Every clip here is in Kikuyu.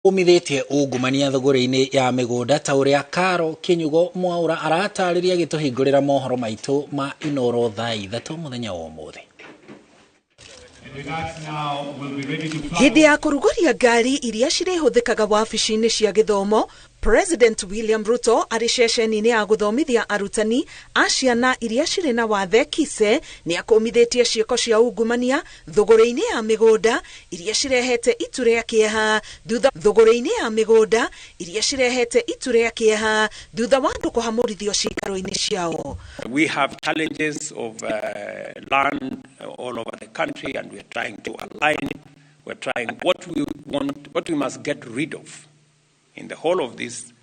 Umithĩtie ungumania thũgũrĩ-inĩ ya mĩgũnda ta ũrĩa Karo Kinyugo Mwaura aratarĩria agĩtũhingũrĩra mohoro maitũ ma Inoro thaa 3 mũthenya wa ũmũthĩ. Hĩndĩ ya kũrugũria ngari iria cirĩhũthĩkaga wabici-inĩ cia gĩthomo, President William Ruto arĩ ceceni-inĩ ya gũthomithia arutani a ciana iria cirĩ na wathe KISE nĩ akũmithĩtie ciĩko cia ungumania thũgũrĩ-inĩ ya mĩgũnda iria cirehete itu rĩa kĩeha thutha thũgũrĩ-inĩ ya mĩgũnda iria cirehete itu rĩa kĩeha thutha wa andũ kũhamũrithio ciikaro-inĩ ciao. We have challenges of land all over the country, and we are trying to align. We're trying what we want, what we must get rid of in the whole of this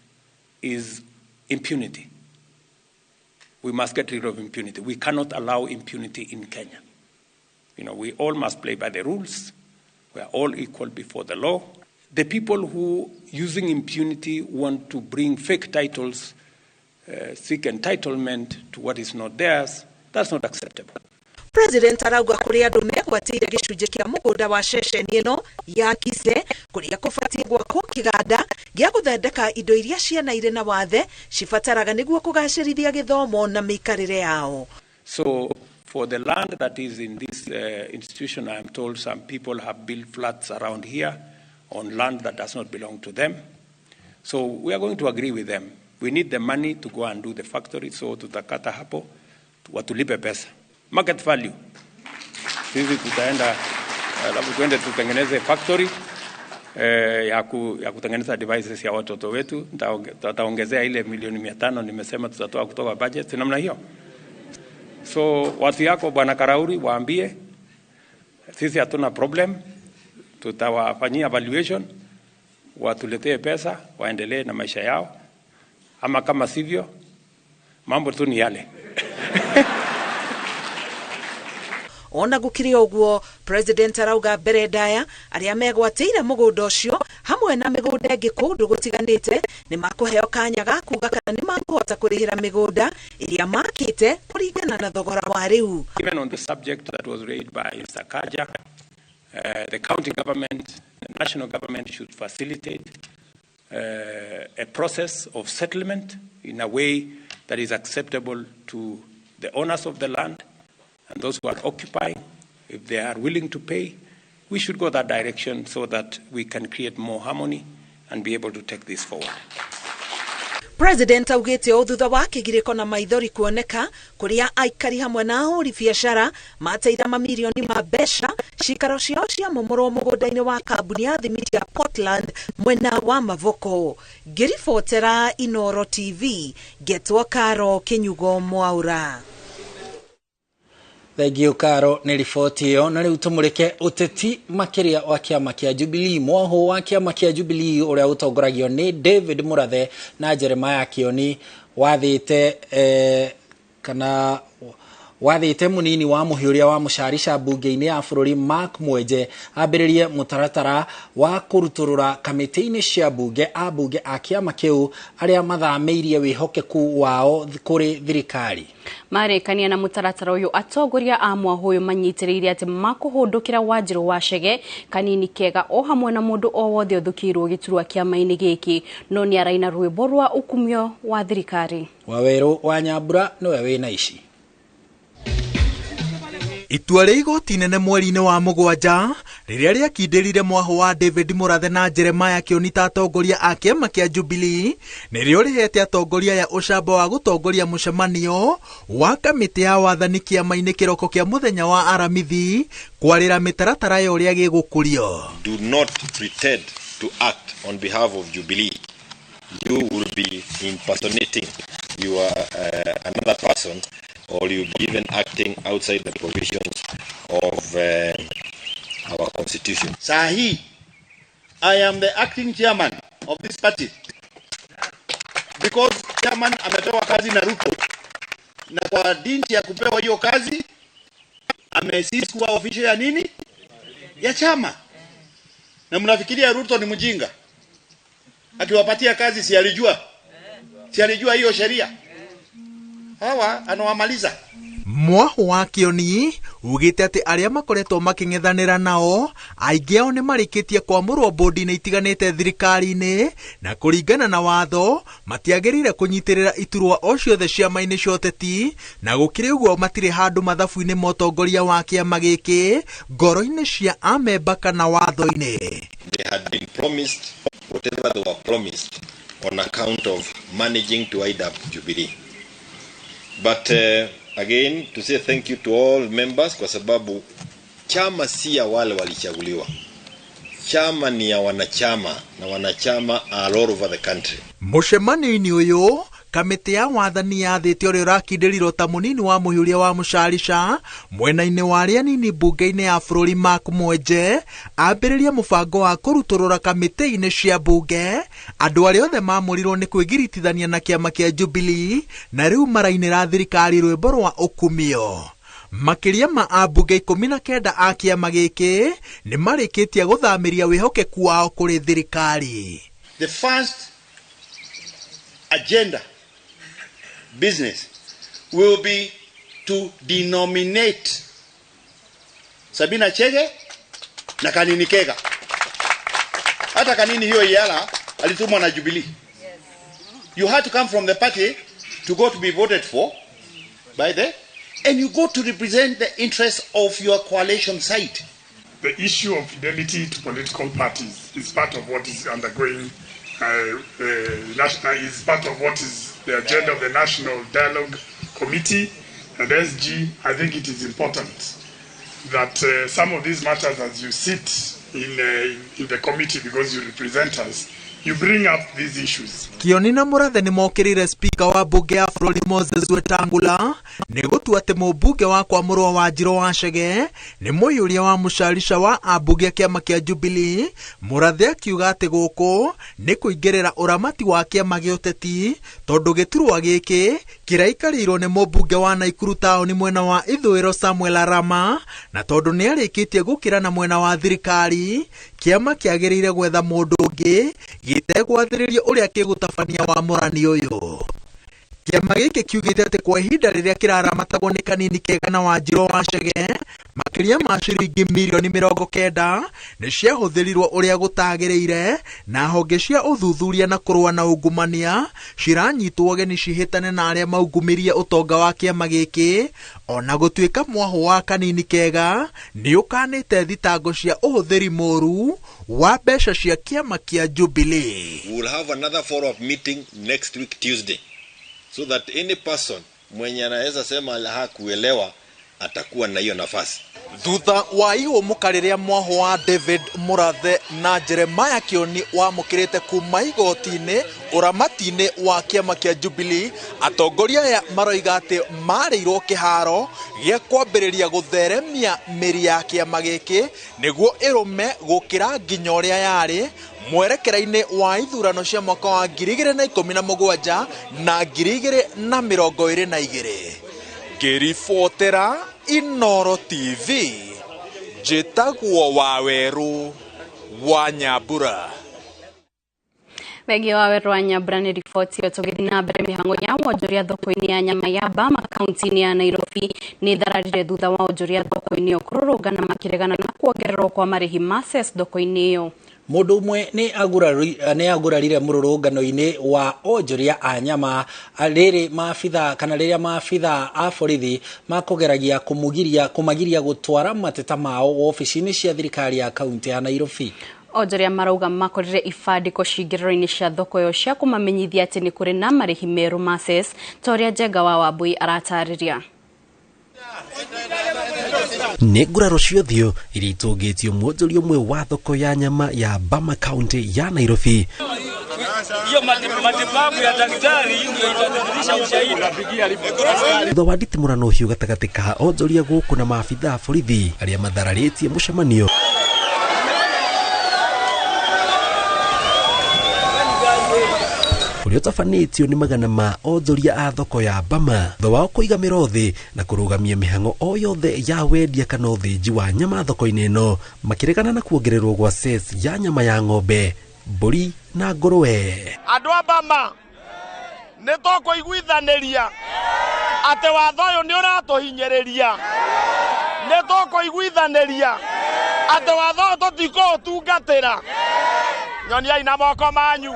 is impunity. We must get rid of impunity. We cannot allow impunity in Kenya. You know, we all must play by the rules. We are all equal before the law. The people who, using impunity, want to bring fake titles, seek entitlement to what is not theirs, that's not acceptable. President arauga kũrĩ andũ megwatĩire gĩcunjĩ kĩa mũgũnda wa ceceni ĩno ya KISE kũrĩa kũbatiĩ gwakwo kĩganda gĩa gũthondeka indo iria ciana irĩ na wathe cibataraga nĩguo kũgacĩrithia gĩthomo na mĩikarĩre yao. So for the land that is in this institution, I am told some people have built flats around here on land that does not belong to them. So we are going to agree with them. We need the money to go and do the factory, so tutakata hapo watulipe pesa. Market value. Sisi tutaenda alafu tuende tutengeneze factory ya kutengeneza devices ya watoto wetu. Tutaongezea ile milioni 500 nimesema tutatoa kutoka budget namna hiyo. So watu yako Bwana Karauri waambie sisi hatuna problem, tutawafanyia valuation, watuletee pesa waendelee na maisha yao, ama kama sivyo mambo tu ni yale. Ona gũkĩrĩ ũguo, President arauga mbere ndaya arĩa megwatĩire mũgũnda ũcio hamwe na mĩgũnda ĩngĩ kũndũ gũtiganĩte nĩ makũheo kanya ga kuga kana nĩ makũhota kũrĩhĩra mĩgũnda ĩrĩa makĩte kũringana na thogora wa rĩu. Even on the subject that was raised by Mr. Kaja, the county government, the national government should facilitate a process of settlement in a way that is acceptable to the owners of the land and those who are occupying. If they are willing to pay, we should go that direction so that we can create more harmony and be able to take this forward. President augĩte ũũ thutha wa kĩgirĩko na maithori kuoneka kũrĩa aikari hamwe na ahũri biacara mateire mamirioni ma mbeca cikaro ciao ciamomorwo mũgũnda-inĩ wa kambuni ya thimiti ya Portland mwena wa Mavoko. Ngĩribotera Inoro TV, ngetwo Karo Kinyugo Mwaura. Thengiũ Karo nĩ riboti ĩyo. Na rĩu tũmũrĩke ũteti makĩria wa kĩama kĩa Jubilee. Mwahũ wa kĩama kĩa Jubilee ũrĩa ũtongoragio nĩ David Murathe na Jeremiah Kioni wathĩte kana wathĩte mũnini wa mũhiũria wa mũcarica mbunge-inĩ ya bũrũri Mark Mwenje ambĩrĩrie mũtaratara wa kũrutũrũra kamĩtĩ-inĩ cia mbunge ambunge a kĩama kĩu arĩa mathamĩirie wĩhokeku wao kũrĩ thirikari. Marĩkania na mũtaratara ũyũ atongoria a mwahũ ũyũ manyitĩrĩire atĩ makũhũndũkĩra Wanjirũ wa Chege kanini kega o hamwe na mũndũ o wothe ũthũkĩirwo gĩturwa kĩama-inĩ gĩkĩ, no nĩ araina rwĩmbo rwa ũkumio wa thirikari. Wawerũ wa Nyambura nĩwe wĩna ici. Itua rĩa igoti inene mweri-inĩ wa 7 rĩrĩa rĩakindĩrire mwahũ wa David Murathe na Jeremiah Kioni ta atongoria a kĩama kĩa Jubilee nĩrĩo rĩhete atongoria aya ũcamba wa gũtongoria mũcemanio wa kamĩtĩ ya wathani kĩama-inĩ kĩroko kĩa mũthenya wa Aramithi kwarĩra mĩtaratara ya ũrĩa gĩgũkũrio. Do not pretend to act on behalf of Jubilee. You will be impersonating your another person, or you'll be even acting outside the provisions of our constitution. Sahi, I am the acting chairman of this party because chairman amepewa kazi na Ruto, na kwa dinti ya kupewa hiyo kazi amesisi kuwa official ya nini ya chama. Na mnafikiria Ruto ni mjinga? Akiwapatia kazi si alijua hiyo sheria? Hawa anawamaliza. Mwahu wa Kioni ugite atĩ arĩa makoretwo makĩng'ethanĩra nao aingĩ ao nĩ marĩkĩtie kwamũrwo bodi-inĩ itiganĩte thirikari-inĩ, na kũringana na watho matiagĩrĩire kũnyitĩrĩra iturwa o ciothe ciama-inĩ cia ũteti, na gũkĩrĩ ũguo matirĩ handũ mathabu-inĩ ma ũtongoria wa kĩama gĩkĩ ngoro-inĩ cia amemba kana watho-inĩ. They had been promised whatever they were promised on account of managing to wind up Jubilee. But again, to say thank you to all members, kwa sababu chama si ya wale walichaguliwa. Chama ni ya wanachama, na wanachama are all over the country. Mũcemanio-inĩ ũyũ kamĩtĩ ya wathani yathĩte ũrĩa ũrakindĩrirwo ta mũnini wa mũhiũria wa mũcarica mwena-inĩ wa arĩa anini mbunge-inĩ ya bũrũri Mark Mwenje ambĩrĩrie mũbango wa kũrutũrũra kamĩtĩ-inĩ cia mbunge andũ arĩa othe maamũrirwo nĩ kwĩgiritithania na kĩama kĩa Jubilee na rĩu marainĩra thirikari rwĩmbo rwa ũkumio. Makĩria ma ambunge 19 a kĩama gĩkĩ nĩ marĩkĩtie gũthamĩria wĩhokeku wao kũrĩ thirikari. The first agenda business will be to denominate Sabina Chege na Kanini Kega. Hata Kanini hiyo Yala alitumwa na Jubilee. You had to come from the party to go to be voted for by the, and you go to represent the interests of your coalition side. The issue of fidelity to political parties is part of what is undergoing is part of what is the agenda of the National Dialogue Committee and SG. I think it is important that some of these matters, as you sit in the committee, because you represent us, you bring up these issues. Kioni na Murathe nĩ mokĩrĩire speaker wa mbunge ya bũrũri Moses Wetangula nĩ gũtua atĩ mũmbunge wa kwamũrwo Wanjirũ wa Chege nĩ mũiyũria wa mũcarica wa ambunge a kĩama kĩa Jubilee. Murathe akiuga atĩ gũkũ nĩ kũingĩrĩra ũramati wa kĩama gĩa ũteti tondũ gĩturwa gĩkĩ kĩraikarĩirwo nĩ mũmbunge wa Naikuru taũni mwena wa ithũĩro Samuel Arama, na tondũ nĩ arĩkĩtie gũkĩra na mwena wa thirikari kĩama kĩagĩrĩire gwetha mũndũ ũngĩ gĩtegwathĩrĩria ũrĩa kĩgũtabania wa mũrani ũyũ. Kĩama gĩkĩ kiugĩte atĩ kwa ihinda rĩrĩa kĩraramatagwo nĩ Kanini Kega na Wanjirũ wa Chege makĩria ma ciringi mirioni 90 nĩ ciahũthĩrirwo ũrĩa gũtagĩrĩire, na honge cia ũthuthuria na kũrũa na ungumania ciranyitwo ũgeni cihĩtane na arĩa maungumirie ũtonga wa kĩama gĩkĩ, ona gũtuĩka mwahũ wa Kanini Kega nĩ ũkanĩte thitango cia ũhũthĩri mũru wa mbeca cia kĩama kĩa Jubilee. We will have another follow-up meeting next week Tuesday, so that any person mwenye anaweza sema hakuelewa atakuwa na hiyo nafasi. Thutha wa ihũmũka rĩrĩa mwahũ wa David Murathe na Jeremiah Kioni wamũkĩrĩte kuma igoti-inĩ ũramati-inĩ wa kĩama kĩa Jubilee, atongoria aya maroiga atĩ marĩirwo kĩharo gĩa kwambĩrĩria gũtheremia mĩri ya kĩama gĩkĩ nĩguo ĩrũme gũkĩra nginya ũrĩa yarĩ mwerekera-inĩ wa ithurano cia mwaka wa 2017 na 2022. Ngĩribotera Inoro TV, njĩtagwo Waweru wa Nyambura. Thengi wa Waweru wa Nyambura nĩ riboti ĩyo. Tũgĩthiĩ na mbere, mĩhang'o ya wonjoria thoko-inĩ ya nyama ya Bama kaunti-inĩ ya Nairobi nĩ thararire thutha wa wonjoria thoko-inĩ ĩyo kũrũrũngana makĩregana na kuongererwo kwa marĩhi ma cess thoko-inĩ ĩyo. Mũndũ ũmwe nĩ agurarire mũrũrũngano-inĩ wa onjoria a nyama rĩrĩ maabitha kana rĩrĩa maabitha a borithi makũgeragia kũmagiria gũtwara mateta mao wobici-inĩ cia thirikari ya kaunti ya Nairobi. Onjoria marauga makorire ibandĩko cingĩrĩro-inĩ cia thoko ĩyo cia kũmamenyithia atĩ nĩ kũrĩ na marĩhi merũ ma cess, ta ũrĩa Njenga wa Wambui aratarĩria. Nĩ nguraro cia ũthiũ iria itũngĩtio mwonjoria ũmwe wa thoko ya nyama ya Bama kaunti ya Nairobi. Thutha wa nditimũrano ũhiũ gatagatĩ ka onjoria gũkũ na maabitha a borithi arĩa mathararĩtie mũcemanio ũrĩa ũtabanĩtio nĩ magana ma onjoria a thoko ya Bama thutha wao kũiga mĩro thĩ na kũrũgamia mĩhang'o o yothe ya wendia kana ũthĩnji wa nyama thoko-inĩ ĩno makĩregana na kuongererwo gwa cess ya nyama ya ng'ombe, mbũri na ngũrwe. Andũ a Bama nĩ tũkũiguithanĩria Atĩ watho ũyũ nĩ ũratũhinyĩrĩria, nĩ tũkũiguithanĩria atĩ watho ũyũ tũtikũũtungatĩra. Nyoniai na moko manyu.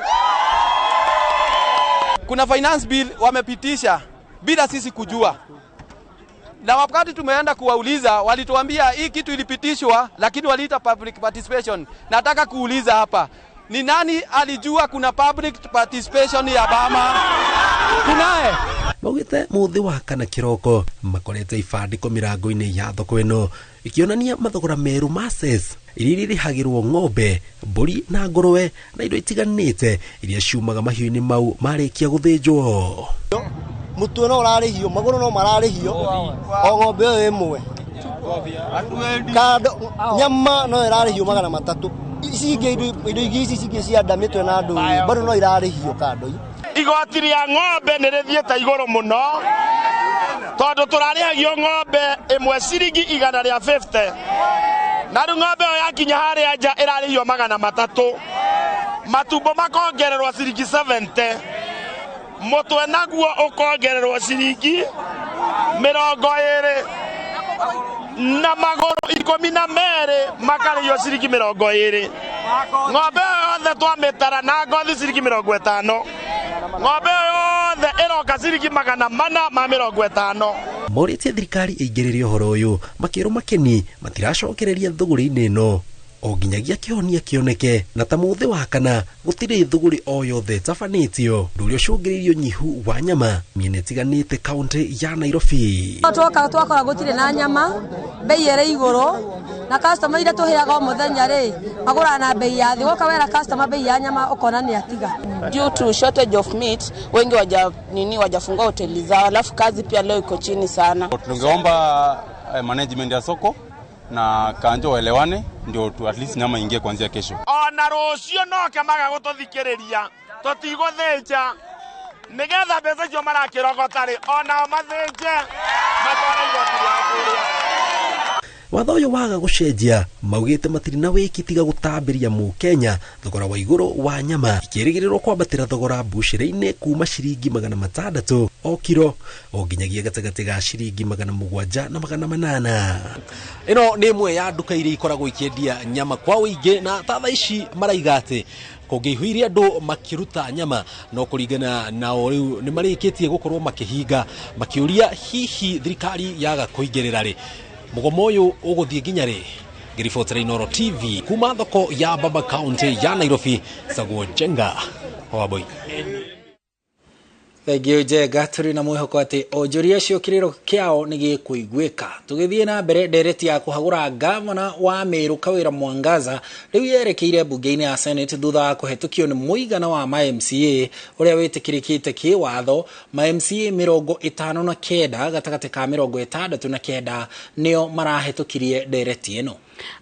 Kuna finance bill wamepitisha bila sisi kujua, na wakati tumeenda kuwauliza walituambia hii kitu ilipitishwa, lakini waliita public participation. Nataka kuuliza hapa, ni nani alijua kuna public participation ya Bama? Kunaye? Maugĩte mũthĩ wa kana kĩroko makorete ibandĩko mĩrango-inĩ ya thoko ĩno ikĩonania mathogora merũ ma cess iria irĩhagĩrwo ng'ombe, mbũri na ngũrwe na indo itiganĩte iria ciumaga mahiũ-inĩ mau marĩkia gũthĩnjwo. Mũtwe no ũrarĩhio, magũrũ no mararĩhio, o ng'ombe ĩyo ĩmwe. Kando nyama no ĩrarĩhio 300. Ici ingĩ indo ingĩ ici cingĩ cia nda mĩtwe na ndũĩ bado no irarĩhio kando. Igoti rĩa ng'ombe nĩ rĩthiĩte igũrũ mũno tondũ tũrarĩhagio ng'ombe ĩmwe ciringi 150, na rĩu ng'ombe ĩyo yakinya harĩa nja ĩrarĩhio 300, matumbo makongererwo ciringi 70, mũtwe naguo ũkongererwo ciringi 20, na magũrũ 12 makarĩhio ciringi 20. Ng'ombe ĩyo yothe twamĩtara na ngothi ciringi 50. Ng'ombe ĩyo yothe ĩroka ciringi 450. Morĩtie thirikari ĩingĩrĩre ũhoro ũyũ makĩrwo makeni matiracokereria thũgũrĩ-inĩ ĩno o nginyagia kĩhonia kĩoneke, na ta mũthĩ wa kana gũtirĩ thũgũrĩ o yothe ĩtabanĩtio ũndũ ũrĩa ũcũngĩrĩirie ũnyihu wa nyama mĩena ĩtiganĩte kaũntĩ ya Nairobi. Twoka twakora gũtirĩ na nyama, bei ĩrĩ igũrũ, na customer iria tũheaga o mũthenya rĩ magũraga na bei ya thĩ. Woka wera customer bei ya nyama ũkona nĩ atiga. Due to shortage of meat, wengi wajafungua hoteli zao, alafu kazi pia leo iko chini sana. Tungeomba management ya soko na kanjo waelewane ndio tu at least nyama ingie kuanzia kesho. Ona rũciũ no kemaga gũtũthikĩrĩria, tũtigũthĩnja nĩgetha mbeca icio marakĩrogota rĩ onao mathĩnje matware igoti rĩao kũrĩa. Watho ũyũ waga gũcenjia maugĩte matirĩ na wĩki tiga gũtambĩria mũkenya thogora wa igũrũ wa nyama ikĩrĩgĩrĩrwo kwambatĩra thogora mbucĩrĩ-inĩ kuma ciringi 600 o kiro o nginyagia gatagatĩ ga ciringi 700 na 800. Ĩno nĩ ĩmwe ya nduka iria ikoragwo ikĩendia nyama kwa ũingĩ, na ta thaa ici maraiga atĩ kũngĩihũire andũ makĩruta nyama no kũringana nao rĩu nĩ marĩkĩtie gũkorwo makĩhinga, makĩũria hihi thirikari yaga kũingĩrĩra rĩ mũgomo ũyũ ũgũthiĩ nginya rĩ. Ngĩribotera Inooro TV kuma thoko ya Bamba County ya Nairobi, Saguo Njenga Waboi. Thengiũ Njenga, tũrĩ na mwĩhoko atĩ onjoria acio kĩrĩro kĩao nĩ gĩkũiguĩka. Tũgĩthiĩ na mbere, ndereti ya kũhagũra gavana wa Meru Kawĩra Mwangaza rĩu yerekeire mbunge-inĩ ya Senate thutha wa kũhetũkio nĩ mũigana wa ma MCA ũrĩa wĩtĩkĩrĩkĩte kĩwatho. Ma MCA 59 gatagatĩ ka 69 nĩo marahetũkirie ndereti ĩno.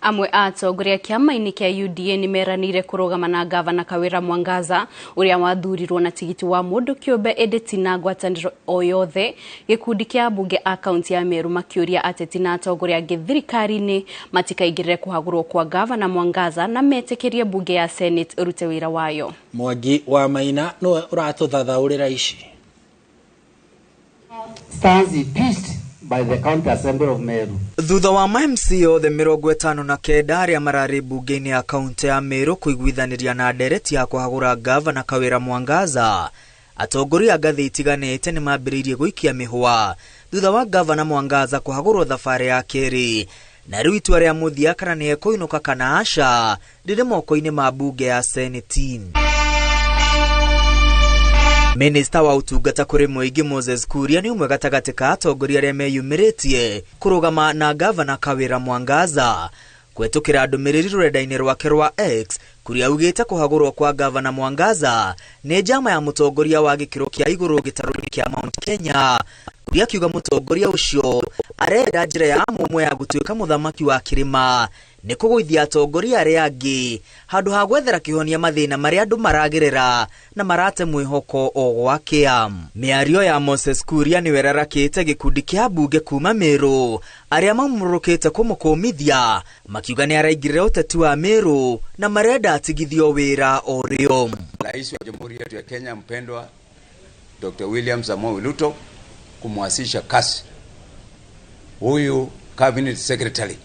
Amwe a atongoria kĩama-inĩ kĩa UDA nĩ meranĩire kũrũgama na gavana Kawĩra Mwangaza ũrĩa wathurirwo na tigiti wa mũndũ kĩũmbe ĩndĩ ti na ngwatanĩro o yothe. Gĩkundi kĩa ambunge a kaunti ya Meru makĩũria ateti na atongoria angĩ thirikari-inĩ matikaingĩrĩre kũhagũrwo kwa gavana Mwangaza na metĩkĩrie mbunge ya Senate ĩrute wĩra wayo. Mwangi wa Maina nĩwe ũratũthathaũrĩra ici. Stands impeached by the County Assembly of Meru. Thutha wa ma MC othe 59 arĩa mararĩ mbunge-inĩ ya kaunti ya Meru kũiguithanĩria na ndereti ya kũhagũra gavana Kawĩra Mwangaza, atongoria a ngathĩ itiganĩte nĩ mambĩrĩirie gũikia mĩhũa thutha wa gavana Mwangaza kũhagũrwo thabarĩ ya kerĩ, na rĩu itua rĩa mũthia kana nĩ ekũinũka kana aca rĩrĩ moko-inĩ ma mbunge ya Senate. Minista wa utungata kũrĩ mũingĩ Moses Kuria nĩ ũmwe gatagatĩ ka atongoria arĩa meyumĩrĩtie kũrũgama na gavana Kawĩra Mwangaza. Kũhetũkĩra ndũmĩrĩri rũrenda-inĩ rwake rwa X, Kuria augĩte kũhagũrwo kwa gavana Mwangaza nĩ njama ya mũtongoria wa gĩkĩro kĩa igũrũ gĩtarũ-inĩ kĩa Mount Kenya. Kuria akiuga mũtongoria ũcio arenda njĩra ya mũmwe ya gũtuĩka mũthamaki wa kĩrĩma nĩ kũgũithia atongoria arĩa angĩ handũ ha gwethera kĩhonia mathĩna marĩa andũ maragerera na marate mwĩhoko o gwakĩa. Mĩario ya Moses Kuria nĩwe ĩrarakĩte gĩkundi kĩa mbunge kuma Meru arĩa mamũrũkĩte kũmũkũmithia makiuga nĩ araingĩrĩra ũteti wa Meru na marenda atigithio wĩra o rĩo. Rais wa Jamhuri yetu ya Kenya mpendwa Dr. William Samoei Ruto kumwasisha kazi huyu cabinet secretary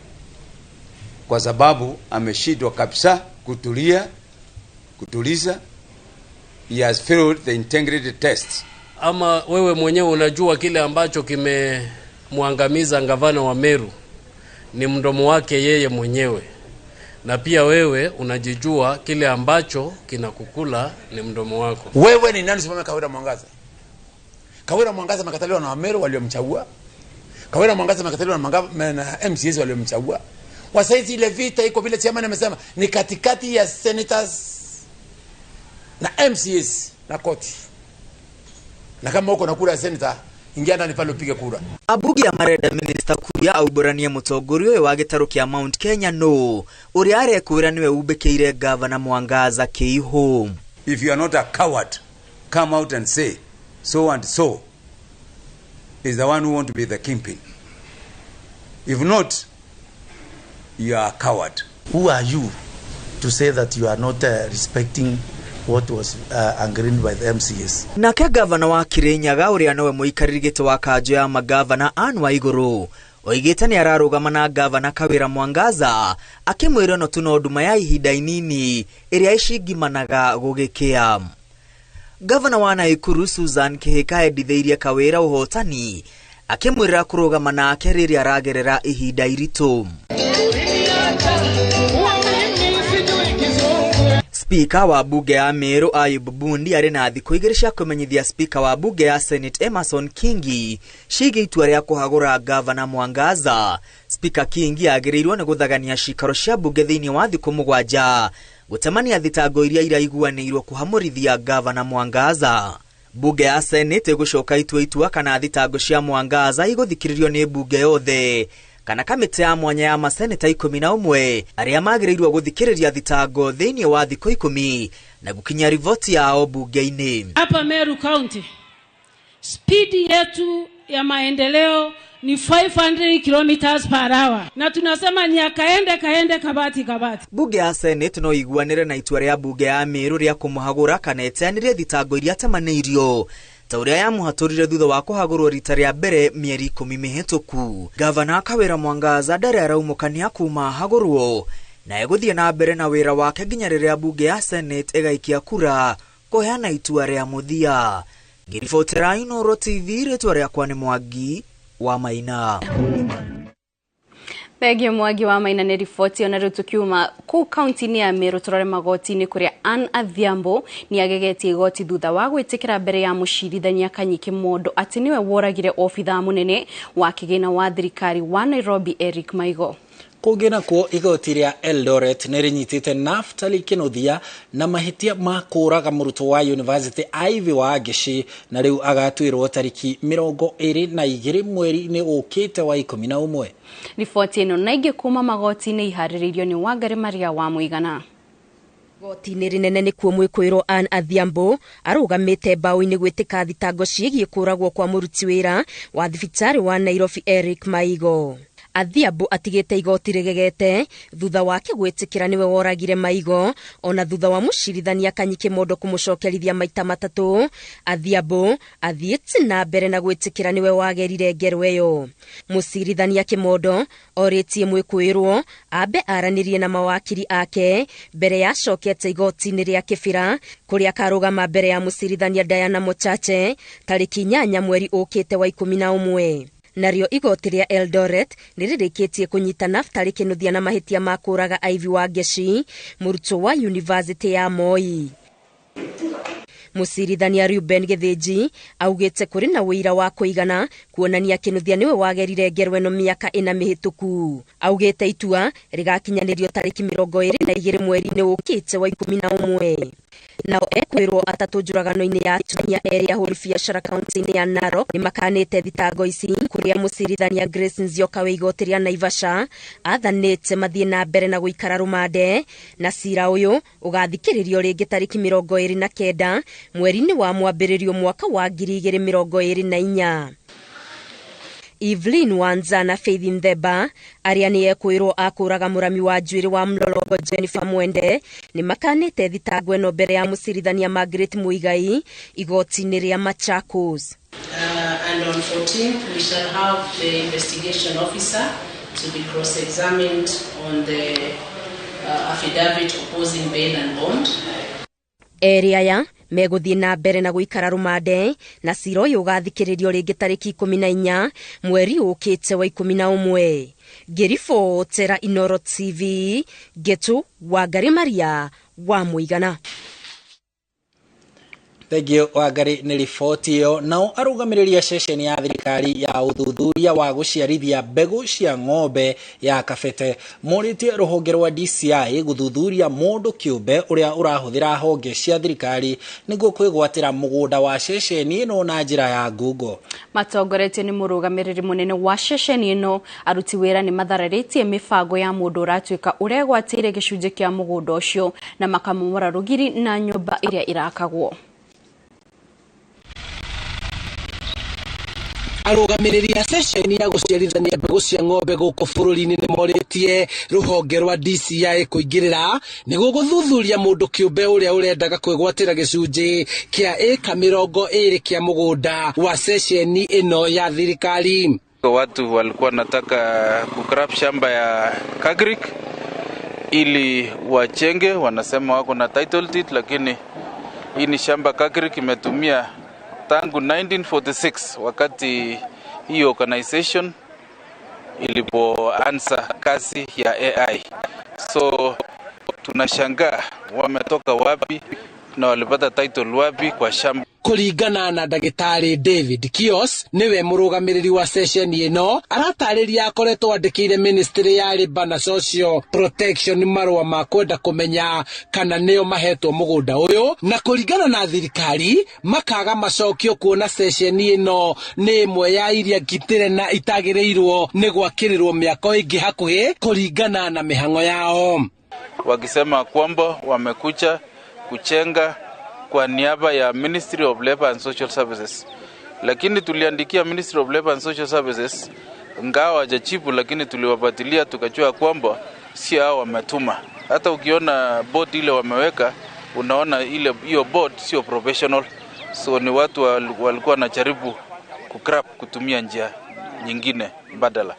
kwa sababu ameshindwa kabisa kutuliza. He has failed the integrity test. Ama wewe mwenyewe unajua kile ambacho kimemwangamiza gavana wa Meru ni mdomo wake yeye mwenyewe, na pia wewe unajijua kile ambacho kinakukula ni mdomo wako. Wewe ni nani usimame Kawira Mwangaza? Kawira Mwangaza amekataliwa na Wameru waliomchagua. Kawira Mwangaza amekataliwa na MCAs waliomchagua. Kwa saizi ile vita iko vile chairman amesema ni katikati ya senators na MCAs na koti. Na kama uko na kura ya senator, ingia ndani pale upige kura. Abugi amarenda Minister Kuria aumbũranie mũtongoria ũyũ wa gĩtarũ kĩa Mount Kenya no ũrĩa arekwĩra nĩwe umbĩkĩire Gavana Mwangaza kĩihũ. If you are not a coward, come out and say so and so is the one who want to be the kingpin. If not, you are a coward. Who are you to say that you are not respecting what was agreed by the MCAs? Nake gavana wa Kirinyaga ũrĩa nowe mũikarĩri gĩtĩ wa kanjũ ya magavana Anne Waigũrũ oigĩte nĩ ararũgama na gavana Kawira Mwangaza akĩmwĩra no tu no nduma ya ihinda inini ĩrĩa ĩcingimanaga gũgĩkĩa. Gavana wa Naikuru Susan Kihika endithĩirie Kawira ũhotani akĩmwĩra kũrũgama nake rĩrĩa aragerera ihinda iritũ. Spika wa bunge ya Meru Ayub Bundi arĩ na thikũ igĩrĩ cia kũmenyithia spika wa bunge ya Senate Emerson Kingi ciĩgiĩ itua rĩa kũhagũra Gavana Mwangaza. Spika Kingi agĩrĩirwo nĩ gũthagania cikaro cia bunge thĩinĩ wa thikũ 7 gũtemania thitango iria iraiguanĩirwo kũhamũrithia Gavana Mwangaza. Bunge ya Senate ĩgũcoka itua kana thitango cia Mwangaza igũthikĩrĩrio nĩ bunge yothe kana kamĩtĩ ya mwanya ya maseneta 11 arĩa magĩrĩirwo gũthikĩrĩria thitango thĩinĩ wa thikũ 10 na gũkinyia riboti yao bunge-inĩ. Hapa Meru County spidi yetu ya maendeleo ni 500 kilometers per hour, na tunasema ni akaende kaende kabati kabati. Bunge ya Senate no iguanĩre na itua rĩa bunge ya Meru rĩa kũmũhagũra kana ĩteanĩrie thitango iria temanĩirio ta ũrĩa yamũhatũrire thutha wa kũhagũrwo rita rĩa mbere mĩeri 10 mĩhĩtũku. Gavana Kawira Mwangaza ndarĩ araumũkania kuma ahagũrwo na egũthiĩ na mbere na wĩra wake nginya rĩrĩa bunge ya Senate ĩgaikia kura kũheana itua rĩa mũthia. Ngĩribotera Inooro TV, rĩtwa rĩakwa nĩ Mwangi wa Maina. Thengio Mwangi wa Maina nĩ riboti. Ona rĩu tũkiuma kũu kaunti-inĩ ya Meru tũrore magoti-inĩ kũrĩa Ann Adhiambo nĩ agegetie igoti thutha wa gwĩtĩkĩra mbere ya mũcirithania Kanyi Kimondo atĩ nĩwe woragire obithaa mũnene wa kĩgĩna wa thirikari wa Nairobi Eric Maigo. Kũngĩ nakuo igoti rĩa Eldoret nĩ rĩnyitĩte Naftali Kĩnuthia na mahĩtia ma kũũraga mũrutwo wa University Ivy wa Ngĩci na rĩu agatuĩrwo tarĩki 22 mweri-inĩ ũkĩte wa 11. Riboti ĩno na ingĩ kuma magoti-inĩ iharĩrĩirio nĩ Wangari Maria wa Mũigana. Igoti-inĩ rĩnene nĩkuo mwĩkũĩrwo Ann Adhiambo arũgamĩte mbaũ-inĩ gwĩtĩka thitango ciĩgiĩ kũũragwo kwa mũruti wĩra wa thibitarĩ wa Nairobi Eric Maigo. Adhiambo atigĩte igoti rĩgegete thutha wake gwĩtĩkĩra nĩwe woragire Maigo ona thutha wa mũcirithania Kanyi Kimondo kũmũcokerithia maita 3. Adhiambo athiĩte na mbere na gwĩtĩkĩra nĩwe wagerire ngero ĩyo. Mũcirithania Kimondo orĩtie mwĩkũĩrwo ambe aranĩrie na mawakiri ake mbere ya acokete igoti-inĩ rĩa Kĩbĩra kũrĩa akarũgama mbere ya mũcirithania Diana Mochache tarĩki 8 mweri ũkĩte wa 11. Narĩo igoti rĩa Eldoret nĩ rĩrĩkĩtie kũnyita Naftali Kĩnuthia na mahĩtia ma kũũraga Ivy wa Ngeci mũrutwo wa University ya Moi. Mũcirithania Reuben Gĩthĩnji augĩte kũrĩ na ũira wa kũigana kuonania Kĩnuthia nĩwe wagerire ngero ĩno mĩaka 4 mĩhĩtũku. Augĩte itua rĩgakinyanĩrio tarĩki 22 mweri-inĩ ũkĩte wa 11. Nao ekwĩrwo atatũ njũragano-inĩ ya atumia erĩ ahũri biacara kaunti-inĩ ya Narok nĩmakanĩte thitango ici kũrĩa mũcirithania Grace Nzioka wa igoti rĩa Naivasha athanĩte mathiĩ na mbere na gũikara rũmande, na cira ũyũ ũgathikĩrĩrio rĩngĩ tarĩki 29 mweri-inĩ wa mwambĩrĩrio mwaka wa 2024. Evelyn Wanza na Faith Nthemba arĩa nĩ ekwĩrwo akũraga mũrami wa njuĩrĩ wa mlolongo Jennifer Mwende nĩ makanĩte thitango ĩno mbere ya mũcirithania Margaret Muigai igoti-inĩ rĩa Machakos. And on 14th, we shall have the investigation officer to be cross-examined on the affidavit opposing bail and bond. Erĩ aya megũthiĩ na mbere na gũikara rũmande na cira ũyũ ũgathikĩrĩrio rĩngĩ tarĩki 14 mweri ũkĩte wa 11. Ngĩribotera Inooro TV, Ngetu Wangari Maria wa Mũigana. Thengio Wangari nĩ riboti ĩyo. Nao arũgamĩrĩri a ceceni ya thirikari ya ũthuthuria wa gũciarithia mbegũ cia ng'ombe ya Kabete morĩtie rũhonge rwa DCI gũthuthuria mũndũ kĩũmbe ũrĩa ũrahũthĩra honge cia thirikari nĩguo kwĩgwatĩra mũgũnda wa ceceni ĩno na njĩra ya ngungo. Matongoretio nĩ mũrũgamĩrĩri mũnene wa ceceni ĩno, aruti wĩra nĩ mathararĩtie mĩbango ya mũndũ ũratuĩka ũregwatĩire gĩcunjĩ kĩa mũgũnda ũcio na makamomora rũgiri na nyũmba ĩrĩa ĩrakagwo. Arũgamĩrĩri a ceceni ya gũciarithania mbegũ cia ng'ombe gũkũ bũrũri-inĩ nĩ morĩtie rũhonge rwa DCI kũingĩrĩra nĩguo gũthuthuria mũndũ kĩũmbe ũrĩa ũrendaga kwĩgwatĩra gĩcunjĩ kĩa ĩka 20 kĩa mũgũnda wa ceceni ĩno ya thirikari. Watu walikuwa nataka kukrap shamba ya Kagrik ili wachenge, wanasema wako na title deed, lakini hii ni shamba Kagrik imetumia tangu 1946 wakati hii organization ilipoanza kazi ya AI. So tunashangaa wametoka wapi na walipata title wapi kwa shamba. Kũringana na ndagĩtarĩ David Kios, nĩwe mũrũgamĩrĩri wa ceceni ĩno, aratarĩria akoretwo andĩkĩire ministry ya Labour na Social Protection marũa ma kwenda kũmenya kana nĩo mahetwo mũgũnda ũyũ, na kũringana na thirikari makaga macokio kuona ceceni ĩno nĩ ĩmwe ya iria ngitĩre na itagĩrĩirwo nĩ gwakĩrĩrwo mĩako ĩngĩ hakuhĩ kũringana na mĩhang'o yao. Wakisema kwamba wamekuja kuchenga kwa niaba ya Ministry of Labor and Social Services. Lakini tuliandikia Ministry of Labor and Social Services ingawa hawajajibu, lakini tuliwapatilia tukajua kwamba si hao wametuma. Hata ukiona board ile wameweka, unaona ile hiyo board sio professional. So ni watu walikuwa wanajaribu kucrap kutumia njia nyingine mbadala.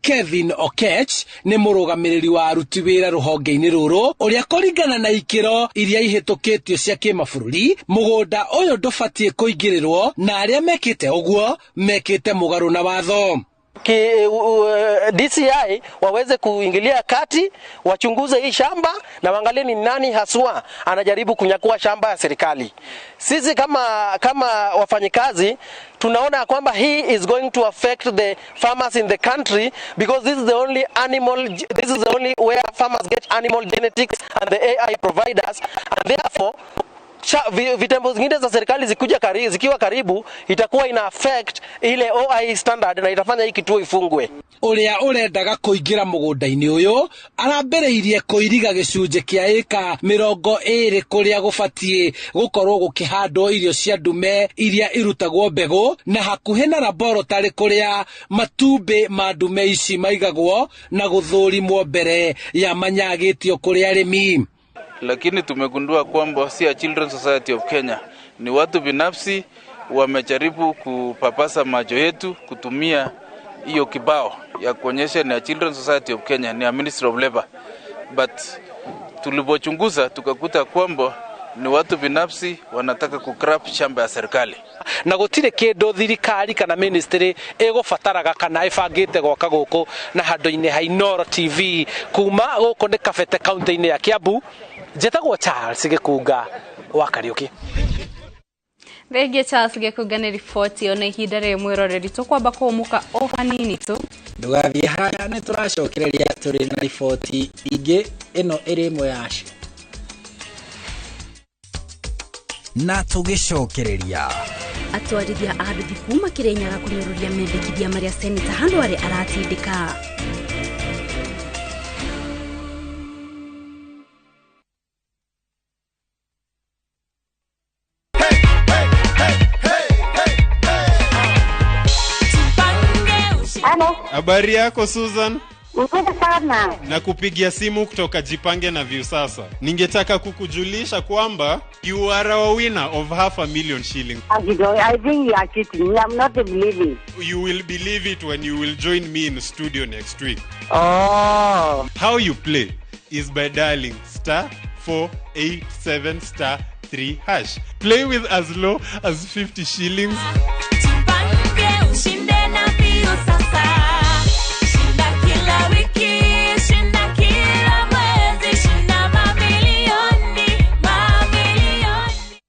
Kevin Okech nĩ mũrũgamĩrĩri wa aruti wĩra rũhonge-inĩ rũrũ ũrĩa kũringana na ikĩro iria ihĩtũkĩtio cia kĩmabũrũri mũgũnda ũyũ ndũbatiĩ kũingĩrĩrwo na arĩa mekĩte ũguo mekĩte mũgarũ na watho. DCI waweze kuingilia kati, wachunguze hii shamba na waangalie ni nani haswa anajaribu kunyakua shamba ya serikali. Sisi kama wafanyikazi tunaona kwamba hii is going to affect the farmers in the country because this is the only animal, this is the only where farmers get animal genetics and the AI providers, and therefore vitembo zingine za serikali zikuja karibu, zikiwa karibu itakuwa ina affect ile OI standard na itafanya hii kituo ifungwe. Uria urendaga kuingira mugunda-ini uyu arambereirie kuiriga gicunjĩ kĩa ĩka 20 kuria gubatie gukorwo gukihandwo irio cia ndume iria irutagwo mbegu na hakuhi na laboratory kuria matumbĩ ma ndume ici maigagwo na guthurimwo mbere ya manyagĩtio kuri arĩmi. Lakini tumegundua kwamba si Children's Society of Kenya, ni watu binafsi wamejaribu kupapasa macho yetu kutumia hiyo kibao ya kuonyesha ni Children's Society of Kenya, ni Ministry of Labor. But tulipochunguza tukakuta kwamba ni watu binafsi wanataka kukrap shamba ya serikali. Na gutire kindu thirikari kana ministry igubataraga kana ibangite gwaka guku na handu-ini ha Inooro TV kuma guku ni Kabete kaunti-ini ya Kiambu. Njetagwo Charles Gikunga wa Kariuki. Thengia Charles Gikunga nĩ riboti ona ihinda rĩrĩ mwĩroreri tũkwamba kũhũmũka o hanini tu. Ndũgathiĩ haraya nĩ tũracokereria tũrĩ na riboti ingĩ ĩno ĩrĩ ĩmwe yacio. Na tũgĩcokereria atwarithia a nduthi kuma Kirinyaga kũnyũrũria mendekithia marĩa seneta Handware aratindĩka. Habari yako Susan? Mzuri sana. Na kupigia simu kutoka Jipange na Viusasa. Ningetaka kukujulisha kwamba you are our winner of 500,000 shillings. I think you are cheating. I'm not believing. You will believe it when you will join me in studio next week. Oh. How you play is by dialing star 487 star 3 hash. Play with as low as 50 shillings. Jipange ushinde na Viusasa. Shinda kila wiki, shinda kila mwezi, shinda mamilioni, mamilioni.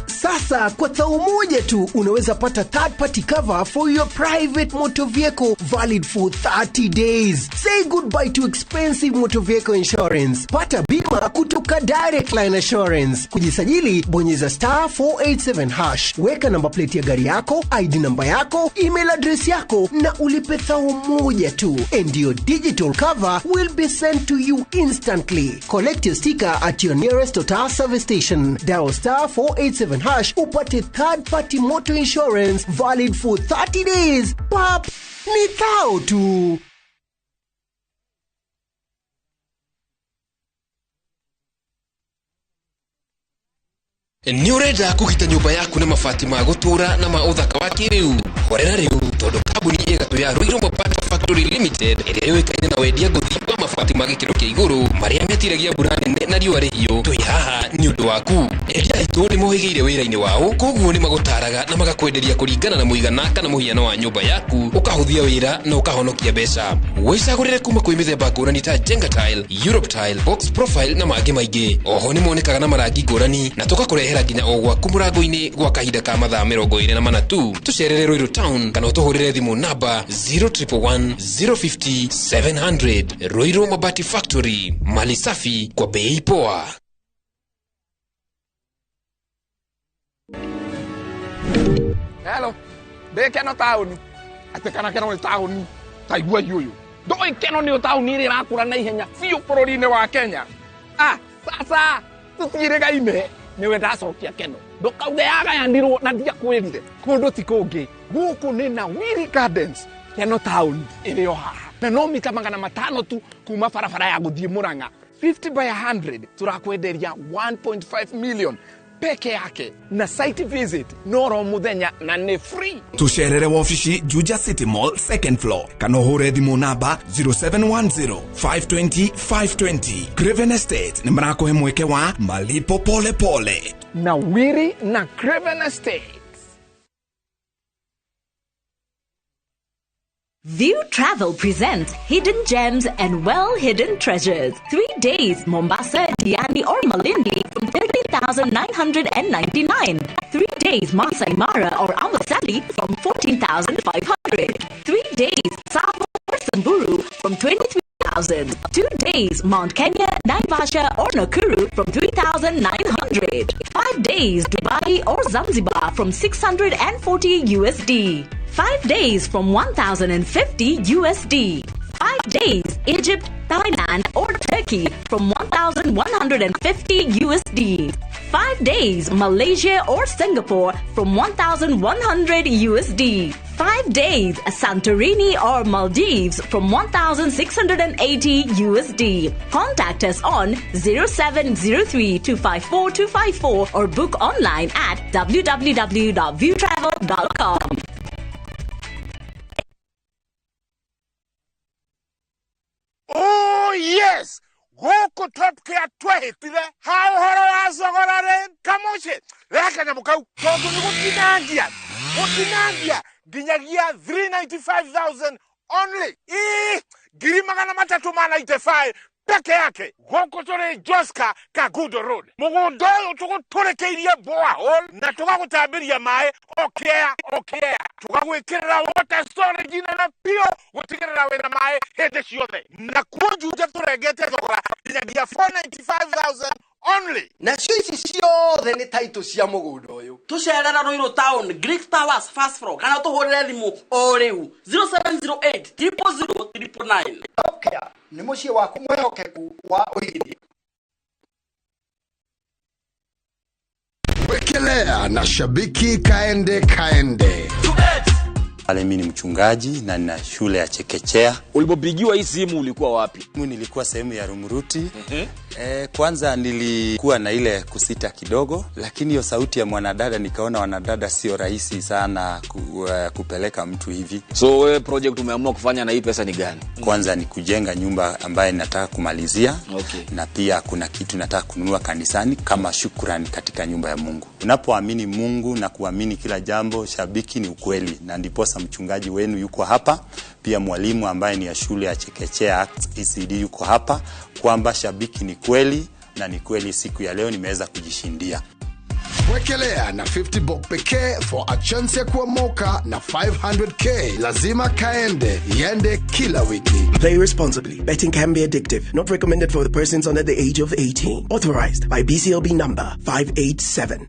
Sasa kwa thao moja tu unaweza pata third party cover for your private motor vehicle valid for 30 days. Say goodbye to expensive motor vehicle insurance. Pata bima kutoka Direct Line Assurance. Kujisajili, bonyeza star 487 hash. Weka namba plate ya gari yako, ID namba yako, email address yako na ulipe thao moja tu. And your digital cover will be sent to you instantly. Collect your sticker at your nearest Total service station. Dial star 487 hash upate third party motor insurance valid for 30 days. Pap, ni thao tu. Nĩ ũrenda kũgita nyũmba yaku na mabati ma gũtũũra na ma ũthaka wa kĩrĩu? Horera rĩu tondũ kambuni ĩgatũ ya Ruiru Mabati Factory Limited ĩrĩa yũĩkaine na wendia ngũthi wa mabati ma gĩkĩro kĩa igũrũ marĩa metiragia mbura nene na riũa rĩhiũ, twĩ haha nĩ ũndũ waku. Endia aitũ nĩ mohĩgĩire wĩra-inĩ wao, koguo nĩ magũtaraga na magakwenderia kũringana na mũigana kana mũhiano wa nyũmba yaku, ũkahũthia wĩra na ũkahonokia mbeca. Wĩcagũrĩre kuma kwĩ mĩthemba ngũrani ta Jenga Tile, Europe Tile, Box Profile na mangĩ maingĩ. Oho nĩ monekaga na marangi ngũrani na tũgakũrehera nginya o gwaku mũrango-inĩ gwa kahinda ka mathaa 24 tu. Tũcerere Ruiru Town kana ũtũhũrĩre thimũ namba 0111 050 700. Ruiru Mabati Factory, mali safi kwa bei poa. Hello, ndĩ Keno taũni. Atĩ kana Keno nĩ taũni, ta igua ũyũ. Ndũĩ Keno nĩyo taũni ĩrĩa ĩrakũra na ihenya biũ bũrũri-inĩ wa Kenya. Ah, sasa tũtiĩrĩgaine nĩwe ndacokia Keno. Ndũkauge yagayanirwo na ndiakwĩrire. Kũndũ ti kũngĩ. Gũkũ nĩ na Wiri Gardens, Keno taũni ĩrĩ o haha. Na no mita 500 tu kuma barabara ya gũthiĩ Murang'a. 50 by 100 turakwenderia 1.5 million peke yake, na site visit noro muthenya na nĩ free. Tucerere wabici Juja City Mall second floor kana ũhũre thimũ namba 0710 520 520. Craven Estate nĩ marakũhe mweke wa malipo pole pole. Na Wiri na Craven Estate. View Travel presents Hidden Gems and Well-Hidden Treasures. 3 days, Mombasa, Diani or Malindi from 13,999. 3 days, Masai Mara or Amboseli from 14,500. 3 days, Tsavo or Samburu from 23,000. 2 days, Mount Kenya, Naivasha or Nakuru from 3,900. 5 days, Dubai or Zanzibar from 640 USD. 5 days from 1,050 USD. 5 days, Egypt, Thailand or Turkey from 1,150 USD. 5 days, Malaysia or Singapore from 1,100 USD. 5 days, Santorini or Maldives from 1,680 USD. Contact us on 0703 254 254 or book online at www.viewtravel.com. Oh yes! Gũkũ Top Care twehĩtire ha ũhoro wa thogora rĩ kamũciĩ rehe kanyamũ kau tondũ nĩ gũtinangia gũtinangia nginyagia 395,000 only. Ii 395,000 peke yake. Gũkũ tũrĩ Joska Kagudo Road. Mũgũnda ũyũ tũgũtũrĩkĩirie borehole na tũgagũtambĩria maĩ okea okea, tũgagwĩkĩrĩra water storage nene biũ gũtigĩrĩra wĩna maĩ hĩndĩ ciothe. Na kuo Juja tũrengete thogora nginyagia 495,000 only. Nacio ici ciothe nĩ title cia mũgũnda ũyũ. Tũcerera Ruiru Town, Greek Towers first floor, kana tũhũrĩre thimũ o rĩu 0708 000 999. Top Care nĩ mũciĩ waku mwĩhokeku wa ũigithia. Wekelea na shabiki kaende kaende. Pale mimi ni mchungaji na nina shule ya chekechea. Ulipopigiwa hii simu ulikuwa wapi? Mimi nilikuwa sehemu ya Rumuruti. Kwanza nilikuwa na ile kusita kidogo, lakini hiyo sauti ya mwanadada nikaona wanadada sio rahisi sana kupeleka mtu hivi. So wewe project umeamua kufanya na hii pesa ni gani? Kwanza ni kujenga nyumba ambaye nataka kumalizia. Okay. Na pia kuna kitu nataka kununua kanisani kama shukrani katika nyumba ya Mungu. Unapoamini Mungu na kuamini kila jambo, shabiki ni ukweli, na ndiposa mchungaji wenu yuko hapa, pia mwalimu ambaye ni ya shule ya chekechea Acts ECD yuko hapa, kwamba shabiki ni kweli na ni kweli siku ya leo nimeweza kujishindia. Wekelea na 50 bob pekee for a chance ya kuomoka na 500k. Lazima kaende, iende kila wiki. Play responsibly. Betting can be addictive. Not recommended for the persons under the age of 18. Authorized by BCLB number 587.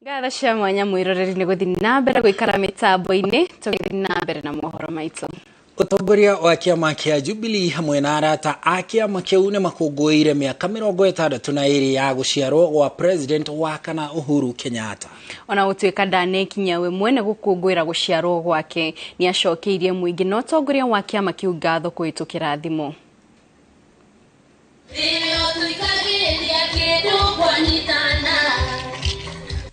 Ngatho cia mwanya mwiroreri nĩ gũthiĩ na mbere gũikara mĩtambo-inĩ, tũgĩthiĩ na mbere na mohoro maitũ. Ũtongoria wa kĩama kĩa Jubilee hamwe na arata a kĩama kĩu nĩ makũngũĩire mĩaka 62 ya gũciarwo gwa President wa kana Uhuru Kenyatta. Ona gũtuĩka ndanekinya we mwene gũkũngũĩra gũciarwo gwake, nĩ acokeirie mũingĩ na ũtongoria wa kĩama kĩu ngatho kũhĩtũkĩra thimũ.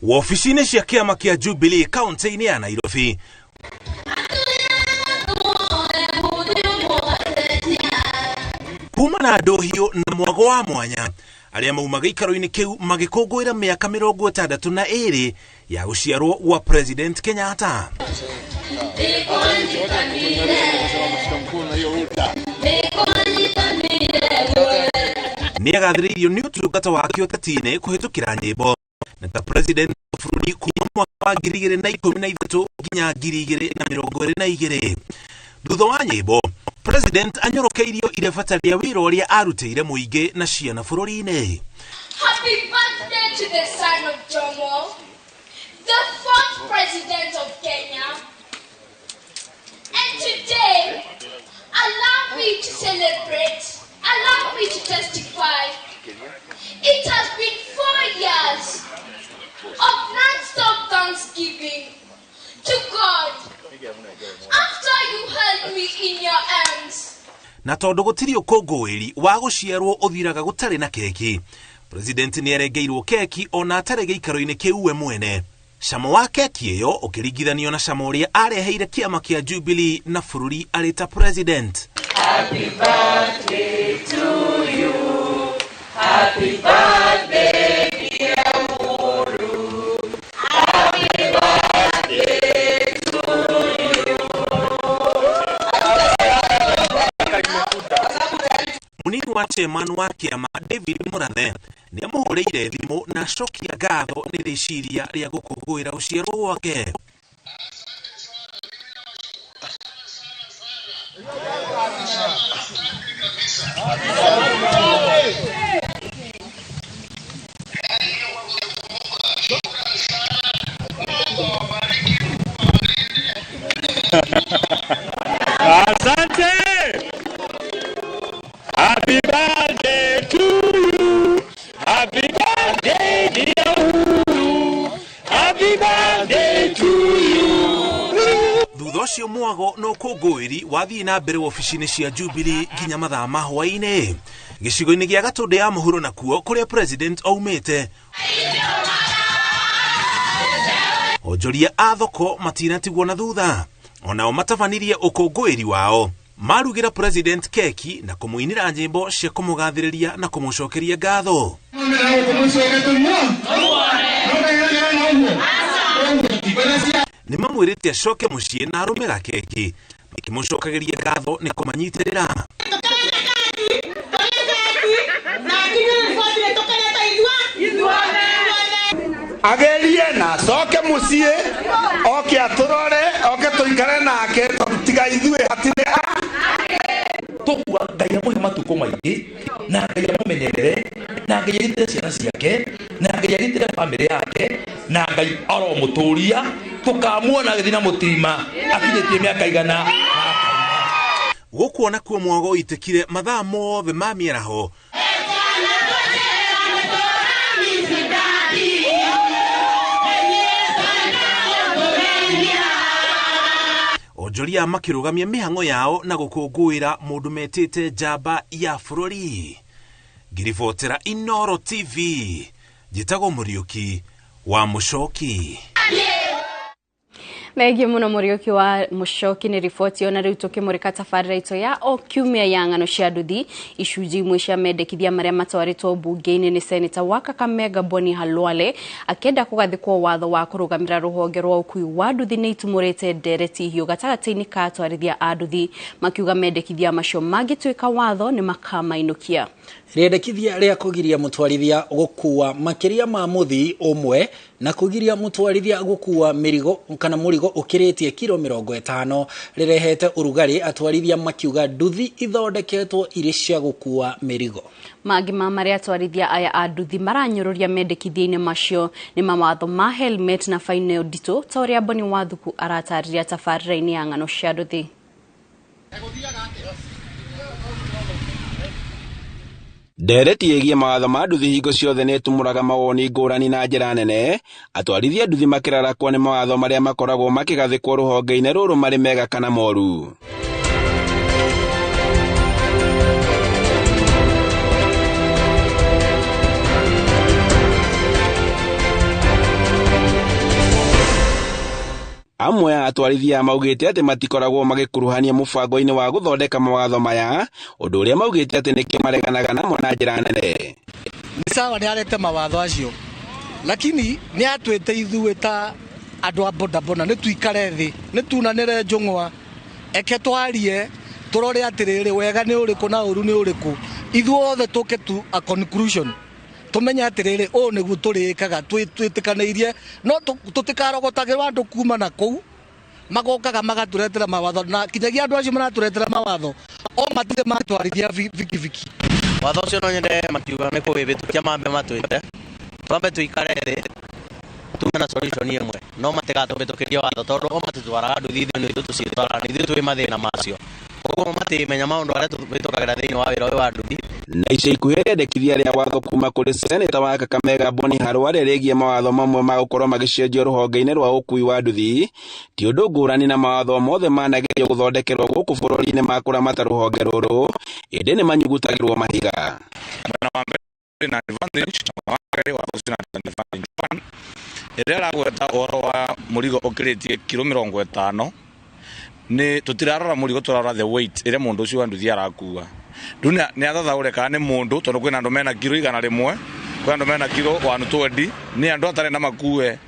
Wabici-inĩ cia kĩama kĩa Jubilee kaunti-inĩ ya Nairobi, kuma na ndũhiũ na mwago wa mwanya arĩa mauma gĩikaro-inĩ kĩu magĩkũngũĩra mĩaka 62 ya gũciarwo gwa President Kenyatta. Nĩagathĩrĩirio nĩ ũtungata wake ũteti-inĩ kũhĩtũkĩra nyĩmbo na ta President wa bũrũri kuma mwaka wa 2013 nginya 2022. Thutha wa nyĩmbo, President anyorokeirio irebata rĩa wĩra ũrĩa arutĩire mũingĩ na ciana bũrũri-inĩ. Happy birthday to the son of Jomo, the fourth president of Kenya. And today, allow me to celebrate, allow me to testify. It has been 4 years of non-stop thanksgiving to God after you held me in your arms. Na tondũ gũtirĩ ũkũngũĩri wa gũciarwo ũthiraga gũtarĩ na keki, President nĩarengeirwo keki ona atarĩ gĩikaro-inĩ kĩu we mwene. Camo wa keki ĩyo ũkĩringithanio na camo ũrĩa areheire kĩama kĩa Jubilee na bũrũri arĩ ta President. Happy birthday to you. Happy birthday dear Uhuru. Happy birthday to you. Munini wa chairman wa kĩama David Murathe nĩamũhũrĩire thimũ na acokia ngatho nĩ rĩciria rĩa gũkũngũĩra gũciarwo gwake. Asante. Happy birthday to you. Happy birthday dear Uhuru. Happy birthday to you. Thutha ũcio mwago na ũkũngũĩri wathiĩ na mbere wabici-inĩ cia Jubilee nginya mathaa ma hwaĩ-inĩ. Gĩcigo-inĩ gĩa Gatũndũ ya mũhuro nakuo kũrĩa President aumĩte, onjoria a thoko matinatigwo na thutha. Onao matabanirie ũkũngũĩri wao, marugĩra President keki na kũmũinĩra nyĩmbo cia kũmũgathĩrĩria na kũmũcokeria ngatho. Nĩmamwĩrĩte acoke mũciĩ na arũme gakeki, makĩmũcokagĩria ngatho nĩ kũmanyitĩrĩra. Agerie na acoke mũciĩ oke atũrore oke tũikare nake tondũ tiga ithuĩ hatirĩ tũkuga Ngai amũhe matukũ maingĩ na Ngai amũmenyerere na Ngai agitĩre ciana ciake na Ngai agitĩre bamĩrĩ yake na Ngai aromũtũria tũkamuona agĩthiĩ na mũtirima akinyĩtie mĩaka 100. Gũkũ onakuo mwago ũitĩkire mathaa mothe ma mĩaraho Onjoria makĩrũgamia mĩhang'o yao na gũkũngũĩra mũndũ metĩte njamba ya bũrũri. Ngiribotera Inooro TV, njĩtagwo Mũriũki wa Mũcoki. Thengio muno Mũriũki wa Mũcoki nĩ riboti ona rĩu tũkĩmũrĩka tabarĩra itũ ya o kiumia ya ng'ano cia nduthi. Icunjĩ imwe cia mendekithia marĩa matwarĩtwo mbunge-inĩ nĩ seneta wa Kakamega Boni Khalwale akĩenda kũgathĩkwo watho wa kũrũgamĩra rũhonge rwa ũkui wa nduthi nĩ itumũrĩte ndereti hiũ gatagatĩ-inĩ ka atwarithia a nduthi, makiuga mendekithia macio mangĩtuĩka watho nĩ makamainũkia. Rĩendekithia rĩa kũgiria mũtwarithia gũkua makĩria ma mũthii ũmwe na kũgiria mũtwarithia gũkua mĩrigo kana mũrigo ũkĩrĩtie kiro 50 rĩrehete ũrugarĩ, atwarithia makiuga nduthi ithondeketwo irĩ cia gũkua mĩrigo. Mangĩ ma marĩa atwarithia aya a nduthi maranyũrũria mendekithia-inĩ macio nĩ mawatho ma helmet na faini nditũ, ta ũrĩa Boni Wathuku aratarĩria tabarĩra-inĩ ya ng'ano cia nduthi. Ndereti ĩgiĩ mawatho ma nduthi hingo ciothe nĩ ĩtumũraga mawoni ngũrani na njĩra nene. Atwarithia nduthi makĩrarakwo nĩ mawatho marĩa makoragwo makĩgathĩkwo rũhonge-inĩ rũrũ marĩ mega kana moru. Amwe a atwarithia maugĩte atĩ matikoragwo magĩkuruhania mũbango-inĩ wa gũthondeka mawatho maya, ũndũ ũrĩa maugĩte atĩ nĩkĩo mareganaga namo na njĩra nene. Nĩ sawa nĩ arete mawatho acio, lakini nĩ atwĩte ithuĩ ta andũ a bodaboda nĩ tuikare thĩ, nĩ tunanĩre njũng'wa, eke twarie tũrore atĩrĩrĩ wega nĩ ũrĩkũ na ũru nĩ ũrĩkũ, ithuothe tũke to a conclusion, tumenye atĩrĩrĩ ũũ nĩguo tũrĩkaga twĩtĩkanĩirie, no tũtikarogotagĩrwo andũ kuma na kũu magokaga magatũretera mawatho, na kinyagia andũ acio maratũretera mawatho o matirĩ matwarithia bikibiki. Watho ũcio no nyende makiuga nĩ kũwĩhĩtũkia mambe matwĩte twambe tũikare thĩ tume na solution ĩmwe, no matigatũhĩtũkĩrie watho tondũ o matitwaraga nduthi, ithuĩ nĩ ithuĩ tũcitwaraga, nĩ ithuĩ twĩ mathĩna macio, koguo matimenya maũndũ marĩa tũhĩtũkagĩra thĩinĩ wa wĩra ũyũ wa nduthi. Na ica ikuhĩ rĩendekithia rĩa watho kuma kũrĩ seneta wa Kakamega Boni Khalwale rĩgiĩ mawatho mamwe ma gũkorwo magĩcenjio rũhonge-inĩ rwa ũkui wa nduthi ti ũndũ ngũrani na mawatho mothe managerio gũthondekerwo gũkũ bũrũri-inĩ ma kũramata rũhonge rũrũ, ĩndĩ nĩ manyugutagĩrwo mahiga. Mwena wa mbere na advantage na wa kerĩ watho ũcio na advantage one ĩrĩa ĩragweta ũhoro wa mũrigo ũkĩrĩtie kiro 50 nĩ tũtirarora mũrigo, tũrarora the weight ĩrĩa mũndũ ũcio wa nduthi arakua. Rĩu nĩ athathaũre kana nĩ mũndũ, tondũ kwĩna andũ mena kiro 100, kwĩna andũ mena kiro 120, nĩ andũ atarenda makue,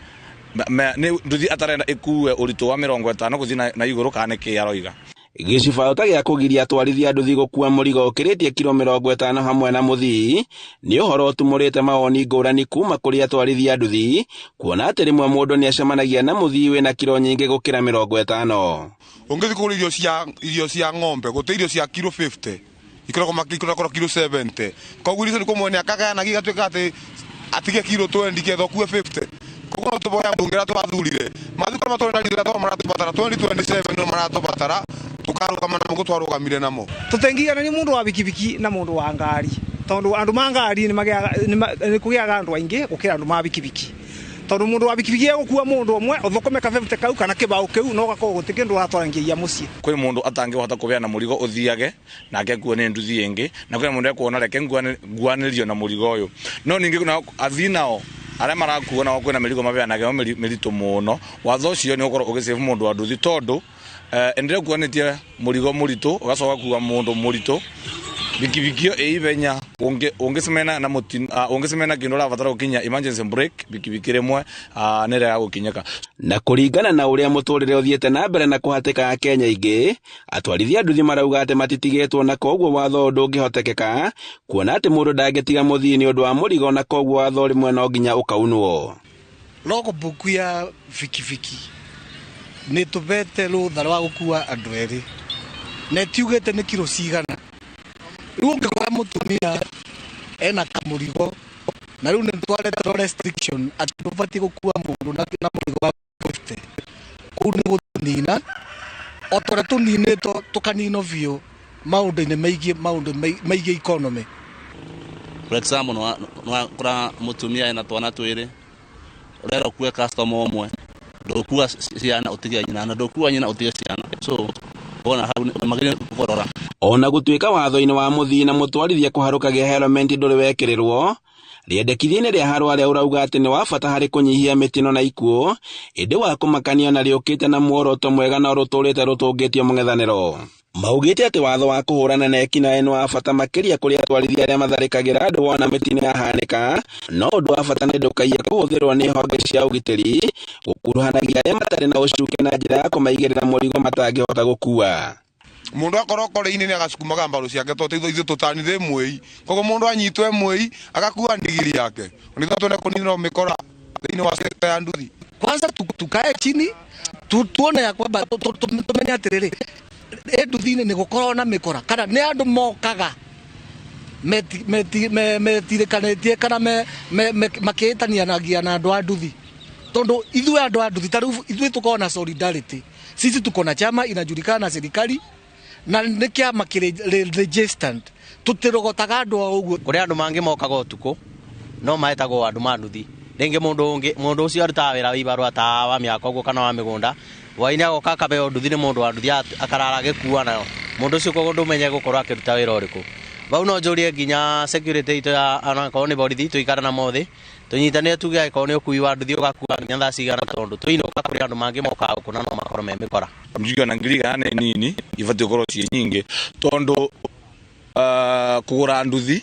nĩ nduthi atarenda ĩkue ũritũ wa 50 gũthiĩ na igũrũ kana nĩ kĩ aroiga. Gĩcibaũ ta gĩa kũgiria atwarithia nduthi gũkua mũrigo ũkĩrĩtie kiro 50 hamwe na mũthii nĩ ũhoro ũtumũrĩte mawoni ngũrani kuma kũrĩ atwarithia nduthi, kuona atĩ rĩmwe mũndũ nĩ acemanagia na mũthii wĩna kiro nyingĩ gũkĩra 50. Ũngĩthiĩ kũgũra irio cia ng'ombe gũtĩ irio cia kiro 50 ikoragwo kiro 70, koguo irio icio nĩ kũmwe nĩ akagayana gĩgatuĩka atĩ atige kiro 20 ketha ũkue 50. Koguo no tũboya mbunge ĩrĩa tũrathurire mathikora matũrĩ na rĩrĩa maratũbatara 2027 no maratũbatara tukarũgama namo gũtwarũgamire namo. Tũtingĩigana nĩ mũndũ wa bikibiki na mũndũ wa ngari, tondũ andũ ma ngari nĩ kũgĩaga andũ aingĩ gũkĩra andũ ma bikibiki, tondũ mũndũ wa bikibiki egũkua mũndũ ũmwe ũthũkũme ka 50 kau kana kĩbaũ kĩu no gakorwo gũtirĩ kĩndũ ũratwara mũciĩ. Kwĩ mũndũ atangĩhota kũbeana mũrigo ũthiage nake akuo nĩ nduthi ĩngĩ, na kwĩna mũndũ ekuona reke nguanĩrio na mũrigo ũyũ, no ningĩ nao athii nao arĩa marakuo nao kwĩna mĩrigo mabeanage mĩritũ mũno. Watho ũcio nĩ ũkorwo ũgĩsave mũndũ wa nduthi, tondũ endelea kuanĩtie mũrigo mũritũ ũgacoka kua mũndũ mũritũ bikibiki ĩyo ĩ ihenya, ũngĩcemena na ũngĩcemena kĩndũ ũrabatara gũkinya emergency brake bikibiki rĩmwe nĩ ĩrĩa gũkinyĩka. Na kũringana na ũrĩa mũtũrĩre ũthiĩte na mbere na kũhatĩka Akenya aingĩ, atwarithia nduthi marauga atĩ matitigĩtwo na koguo watho ndũngĩhotekeka, kuona atĩ mũndũ ndangĩtiga mũthii nĩ ũndũ wa mũrigo, na koguo watho rĩmwe no nginya ũkaunwo. Logbook ya bikibiki nĩ tũbete rũtha rwa gũkua andũ erĩ na ĩtiugĩte nĩ kiro cigana. Rĩu ũngĩkora mũtumia ena kamũrigo na rĩu nĩ twareterwo restriction atĩ ndũbatiĩ gũkua mũndũ na mũrigo wa 50, kũu nĩ gũtũnina o ta ũrĩa tũninĩtwo tũkaninwo biũ maũndũ-inĩ megiĩ maũndũ megiĩ economy. For example, no wakora mũtumia ena twana twĩrĩ, ũrera ũkue customer ũmwe, Ndũkua ciana ũtige nyina na ndũkua nyina ũtige ciana, so ona hau magĩrĩire kũrora. Ona gũtuĩka watho-inĩ wa mũthii na mũtwarithia kũharũkagia helmeti ndũrĩ wekĩrĩrwo, rĩendekithia-inĩ rĩa Harware ũrauga atĩ nĩ wa bata harĩ kũnyihia mĩtino na ikuũ, ĩndĩ wa kũmakania na rĩũkĩte na muoroto mwega no rũtũrĩte rũtũngĩtio mũng'ethanĩro. Maugĩte atĩ watho wa kũhũrana na ekinaĩ nĩ wa bata makĩria kũrĩ atwarithia arĩa matharĩkagĩra andũ wona mĩtino yahanĩka, no ũndũ wa bata nĩ ndũkaiye kũhũthĩrwo nĩ honge cia ũgitĩri gũkuruhanagia arĩa matarĩ na ũcuke na njĩra ya kũmaigĩrĩra mũrigo matangĩhota gũkua. Mundu akorwo kore-inĩ nĩ agacukumaga mbaru ciake tondũ ithuĩ tũtanithĩ mwĩi, koguo mundu anyitwo e mwĩi agakua ndigiri yake nĩguo tuone kũninwo mĩkora thĩinĩ wa sekta ya nduthi. Kwanza tukae chini tuone ya kwamba tumenye atĩrĩrĩ, nduthi-inĩ nĩ gũkorwo na mĩkora kana nĩ andũ mokaga metirĩkanĩtie kana makĩĩtanianagia na andũ a nduthi, tondũ ithuĩ andũ a nduthi ta rĩu ithuĩ tũkorwo na solidarity. Sisi tuko na chama inajulikana na serikali na nĩ kĩama kĩrĩ registered, tũtirogotaga andũ o ũguo. Kũrĩ andũ mangĩ mokaga ũtukũ no maetagwo andũ ma nduthi, rĩngĩ mũndũ ũcio arutaga wĩra wa ibarũa ta wa mĩako ũguo kana wa mĩgũnda, hwaĩ-inĩ agoka akaheo nduthi nĩ mũndũ wa nduthi akarara agĩkua nayo mũndũ ũcio, koguo ndũmenye gũkorwo akĩruta wĩra ũrĩkũ. Bau no njũrie nginya security itũ ya onakorwo nĩ borithi tũikare na mothe tũnyitanĩre tuge angĩkorwo nĩ ũkui wa nduthi ũgakua nginya thaa cigana, tondũ tũinũka kũrĩ andũ mangĩ mokaga gũkũ na no makorwo me mĩkora. Mjigana na ngiri igana nĩ nini ibatiĩ gũkorwo ciĩ nyingĩ, tondũ kũgũra nduthi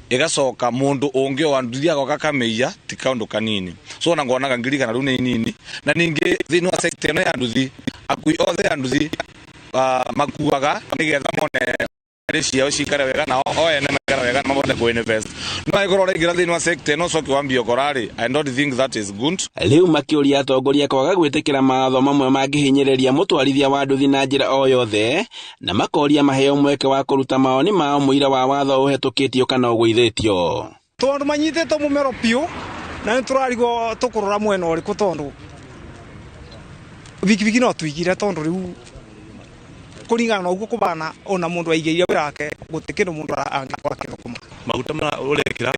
ĩgacoka mũndũ ũngĩ wa nduthi agoka akamĩiya ti kaũndũ kanini, so ona ngonaga 100,000 rĩu nĩ nini. Na ningĩ thĩinĩ wa sector ĩno ya nduthi akui othe a nduthi makuaga nĩgetha mone ciao cikare wega na o ene maikare wega na mahote kũ-invest. No angĩkorwo ũraingĩra thĩinĩ wa sector ĩno ũcoke wambie ũkora-rĩ, I don't think that is good. Rĩu makĩũria atongoria kwaga gwĩtĩkĩra mawatho mamwe mangĩhinyĩrĩria mũtwarithia wa nduthi na njĩra o yothe, na makoria maheo mweke wa kũruta mawoni mao mũira wa watho ũhetũkĩtio kana ũgũithĩtio. Tondũ manyitĩtwo mũmero biũ na nĩ tũrarigwo tũkũrora mwena ũrĩkũ, tondũ bikibiki no tũigire, tondũ rĩu kũringana na ũguo kũbana ona mũndũ aigĩire wĩra wake gũtirĩ kĩndũ mũndũ angĩkorwo akĩthũkũma. Maguta marĩa ũrekĩra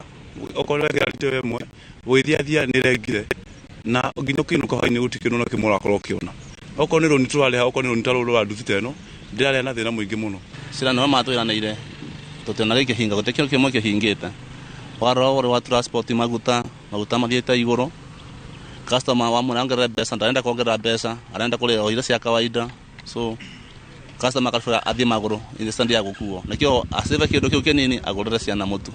okorwo ũrekĩra rita ĩmwe ũgĩthiathia nĩ ĩrengire na nginya ũkĩinũka hwaĩ-inĩ gũtirĩ kĩndũ ona kĩmwe ũrakorwo ũkĩona. Okorwo nĩ rũni tũrarĩha, okorwo nĩ rũni ta rũrũ rwa nduthi ta ĩno ndĩrarĩa na thĩna mũingĩ mũno. Ciĩranĩro matwĩranĩire tũtiona gĩkĩhinga, gũtirĩ kĩndũ kĩmwe kĩhingĩte. Warora ũhoro wa transport, maguta mathiĩte igũrũ, customer wamwĩra ongerere mbeca ndarenda kuongerera mbeca, arenda kũrĩha o iria cia kawaida, so customer akabura athiĩ magũrũ instead ya gũkuo, nĩkĩo acĩve kĩndũ kĩu kĩnini agũrĩre ciana mũtu.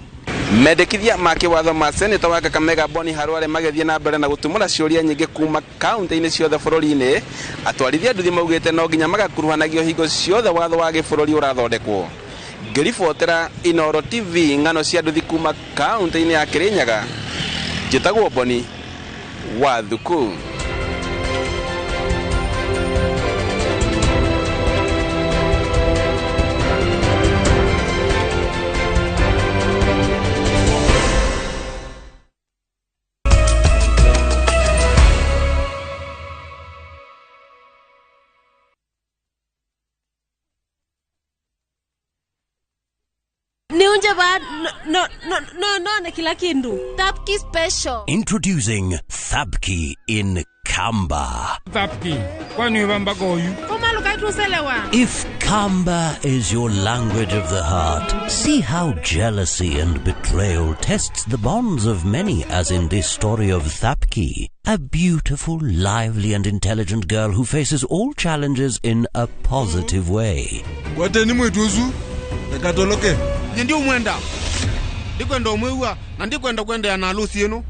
Mendekithia ma kĩwatho ma seneta wa Kakamega Boni Harware magĩthiĩ na mbere na gũtumũra ciũria nyingĩ kuma kaunti-inĩ ciothe bũrũri-inĩ. Atwarithia nduthi maugĩte no nginya magakuruhanagio hingo ciothe watho wa gĩbũrũri ũrathondekwo. Ngĩribotera Inooro TV ng'ano cia nduthi kuma kaunti-inĩ ya Kirinyaga, njĩtagwo Boni wa Thuku. Niunje ba no no no no na kila kindu. Thapki special. Introducing Thapki in Kamba. Thapki, kwani ubamba goyu? If Kamba is your language of the heart, see how jealousy and betrayal tests the bonds of many, as in this story of Thapki, a beautiful, lively and intelligent girl who faces all challenges in a positive way. Kwate ni mwituzu? Katoloke. Ndio mwenda. Ndikwenda omwewa na ndikwenda kwenda na harusi yenu.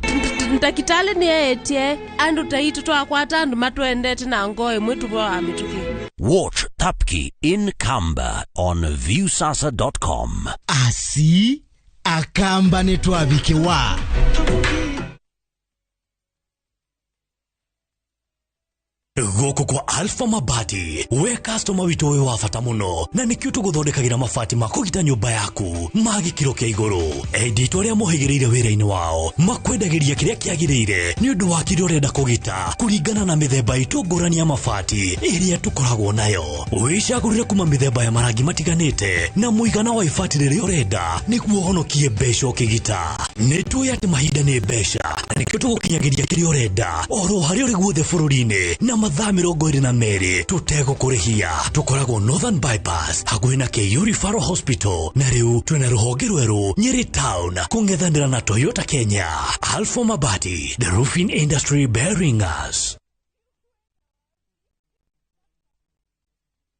Ndakitale ni etie andu taitu twakwata andu matwendete na ngoe mwitu wa mituki. Watch Thapki in Kamba on viewsasa.com. Asi akamba netwabikewa. Gũkũ kwa Alpha Mabati, we customer witũ wĩ wa bata mũno, na nĩkĩo tũgũthondekagĩra mabati ma kũgita nyũmba yaku ma gĩkĩro kĩa igũrũ. Endia itũ arĩa mohĩgĩrĩire wĩra-inĩ wao makwendagĩria kĩrĩa kĩagĩrĩire nĩ ũndũ wa kĩrĩa ũrenda kũgita kũringana na mĩthemba itũ ngũrani ya mabati ĩrĩa tũkoragwo nayo. Wĩcagũrĩre kuma mĩthemba ya marangi matiganĩte na mũigana wa ibati rĩrĩa ũrenda nĩguo ũhonokie mbeca ũkĩgita. Nĩ tũĩ atĩ mahinda nĩ mbeca, na nĩkĩo tũgũkinyagĩria kĩrĩa ũrenda oro harĩa ũrĩ guothe bũrũri-inĩ na mathaa 22 tũtegũkũrĩhia. Tũkoragwo Northern Bypass hakuhĩ na KU Referral Hospital, na rĩu twĩna rũhonge rwerũ Nyeri Town kũng'ethanĩra na Toyota Kenya. Alpha Mabati, the roofing industry bearing us.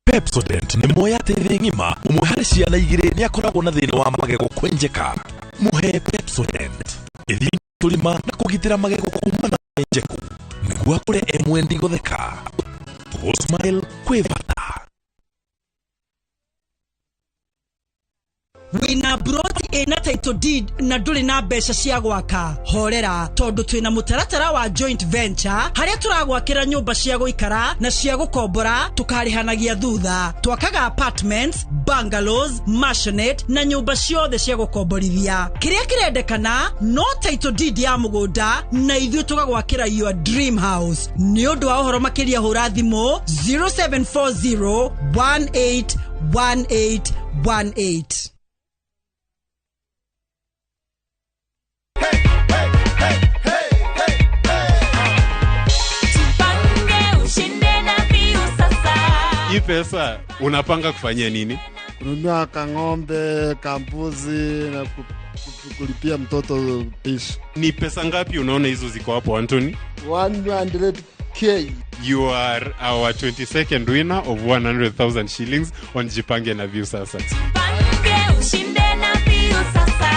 Pepsodent nĩ moya atĩ thĩ ng'ima ũmwe harĩ ciana igĩrĩ nĩ akoragwo na thĩna wa magego kwenjeka. Mũhe Pepsodent ĩthiĩ tũrima na kũgitĩra magego kuma na njeku nĩguo akũre e mwendi gũtheka. Gũ-smile kwĩ bata. Wĩna broti ĩna title deed na ndũrĩ na mbeca cia gwaka, horera tondũ twĩna mũtaratara wa joint venture harĩa tũragwakĩra nyũmba cia gũikara na cia gũkombora tũkarĩhanagia thutha. Twakaga apartments, bungalows, maisonette na nyũmba ciothe cia gũkomborithia. Kĩrĩa kĩrendekana no title deed ya mũgũnda na ithuĩ tũgagwakĩra your dream house. Nĩ ũndũ wa ũhoro makĩria hũra thimũ 0740 18 18 18. Hii pesa unapanga kufanyia nini? Kununua kang'ombe, kambuzi na kulipia mtoto pishi. Ni pesa ngapi unaona hizo ziko hapo, Anthony? 100K. You are our 22nd winner of 100,000 shillings on Jipange na Viusasa. Jipange ushinde na Viusasa.